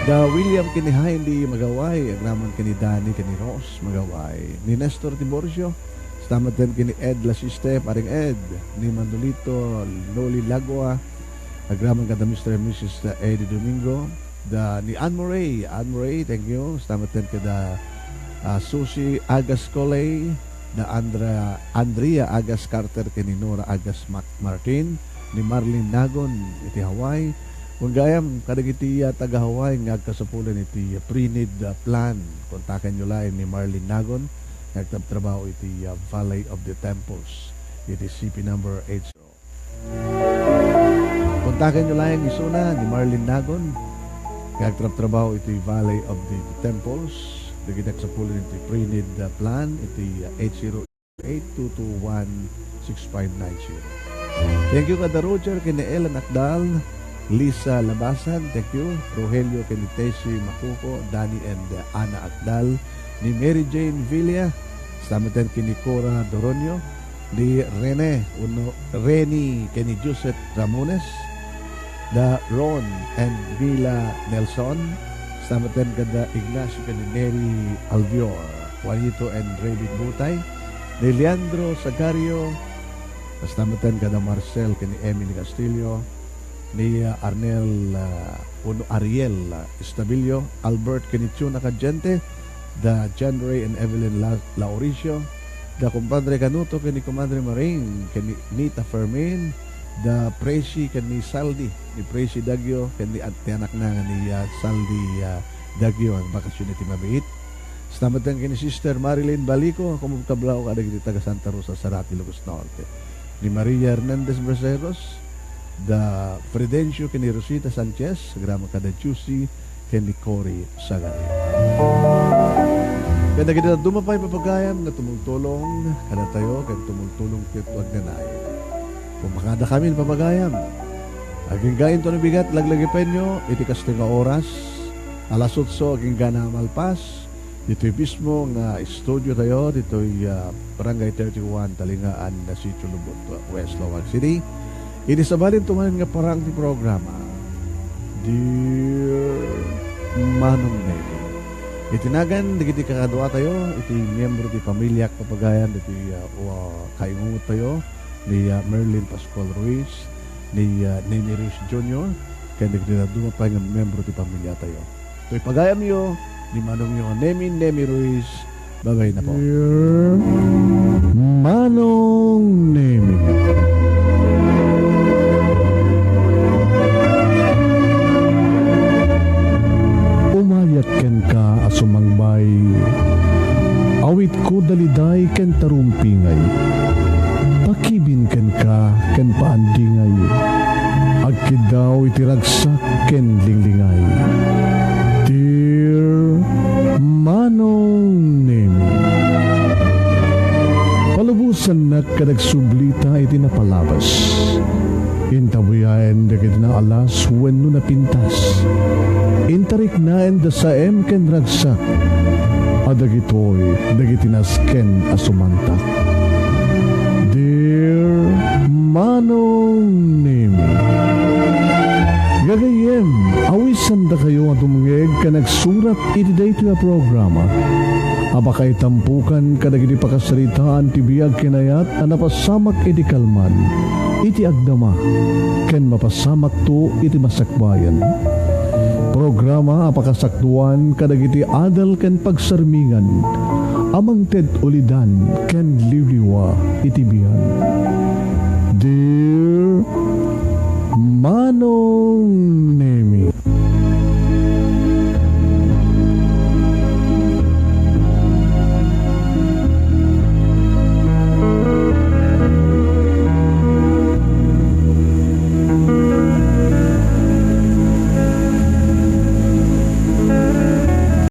Da William ken ni Heidi Magaway, agraman ken ni Danny ken ni Ross Magaway. Ni Nestor Tiburcio, kasta met ken ni Ed Lasiste, paring Ed, ni Manolito Noli Lagua, agraman kada Mister and Missus Eddie Domingo, da ni Anne Murray, Anne Murray, thank you. Kasta met ken da, ah, Susie Agas Coley, da Andra, Andrea Agas Carter ken ni Nora Agas Mac Martin, ni Marlene Nagon iti Hawaii. Wen gayam kadagiti, ah, taga Hawaii nga agkasapulan iti, ah, pre-need, ah, plan. Kontakenyo laeng ni Marlene Nagon nga agtrabtrabaho iti, ah, Valley of the Temples iti C P number eight. Kontakenyo laeng isuna ni Marlene Nagon nga agtrabtrabaho iti Valley of the Temples. Dagiti agsapulan iti pre-need, ah, plan iti, ah, eight zero eight two two one six five nine zero. Thank you kada Roger ken ni Ellen Akdal, Lisa Labasan, thank you. Rogelio ken ni Tessie Macuco, Danny and, uh, Ana Akdal, ni Mary Jane Villa, kasta met ken ni Cora Doronio, ni Rene, uno, Reni ken ni Joseph Ramones, da Ron and Mila Nelson, kasta met kada Ignacio ken ni Neri Albior, Juanito and Raymond Butay, ni Leandro Sagario, kasta met kada Marcel ken ni Emily Castillo, ni, ah, Arnel, ah, wenno Ariel, ah, Estabilio, Albert ken ni Chuna Cadiente, da John Ray and Evelyn La-, Lauricio, da Compadre Canuto ken ni Comadre Maring, ken ni Nita Fermin, da Presi ken ni Saldi, ni Presi Dagio, ken ni an-, ti anakna nga ni, ah, Saldi, ah, Dagio, agbakasyon iti mabiit. Kasta met ken ni Sister Marilyn Balico, kumubkablaw kadagiti taga Santa Rosa, Zarate, Ilocos Norte. Ni Maria Hernandez Braceros, da Fredencio ken ni Rosita Sanchez, agraman kada Juicy, ken ni Cory Sagario. Ken dagiti dadduma pay, papagayam, nga tumultulong kadatayo ken tumultulong ket agnanayon. Kumakadakamin, papagayam. Agingga intono bigat laglagipenyo iti kastoy nga oras, alas otso agingga na malpas, ditoy mismo nga studio tayo, ditoy, ah, Barangay thirty-one, Talingaan, Sitio Lubot, West Laoag City. Iti sabalin tumanen nga parang ti programa, Dear Manong Neri. Iti nagan dagiti kakadua tayo, iti miyembro ti pamiliak, papagayam, dagiti, ah, wa-, kaingungot tayo, ni, ah, Merlin Pascual Ruiz, ni, ah, Nemi Ruiz Junior, ken dagiti dadduma pay nga miyembro ti pamilya tayo. Toy pagayamyo ni Manongyo Nemi, Nemi Ruiz, babay na po. Dear Manong Nemi. Umayak kenka a sumangbay. Awitko daliday ken tarumpingay. Pakibin kenka ken paandingay. Agkiddaw iti ragsak ken linglingay. Dear Manong Nemi. Palubosannak ket agsublita iti napalabas. Intabuyaen dagiti naalas wenno napintas. Intariknaen da saem ken ragsak. A dagitoy dagiti nasken a sumantak. Dear Manong Nemi. Gagayyem, awisandakayo a dumngeg ken agsurat iti daytoy a programa a pakaitampukan kadagiti pakasaritaan ti biag ken ayat a napasamak iti kalman, iti agdama, ken mapasamakto iti masakbayan. Programa a pakasakduan kadagiti adal ken pagsarmingan a mangted ulidan ken liwliwa iti biag. Dear Manong Nemi.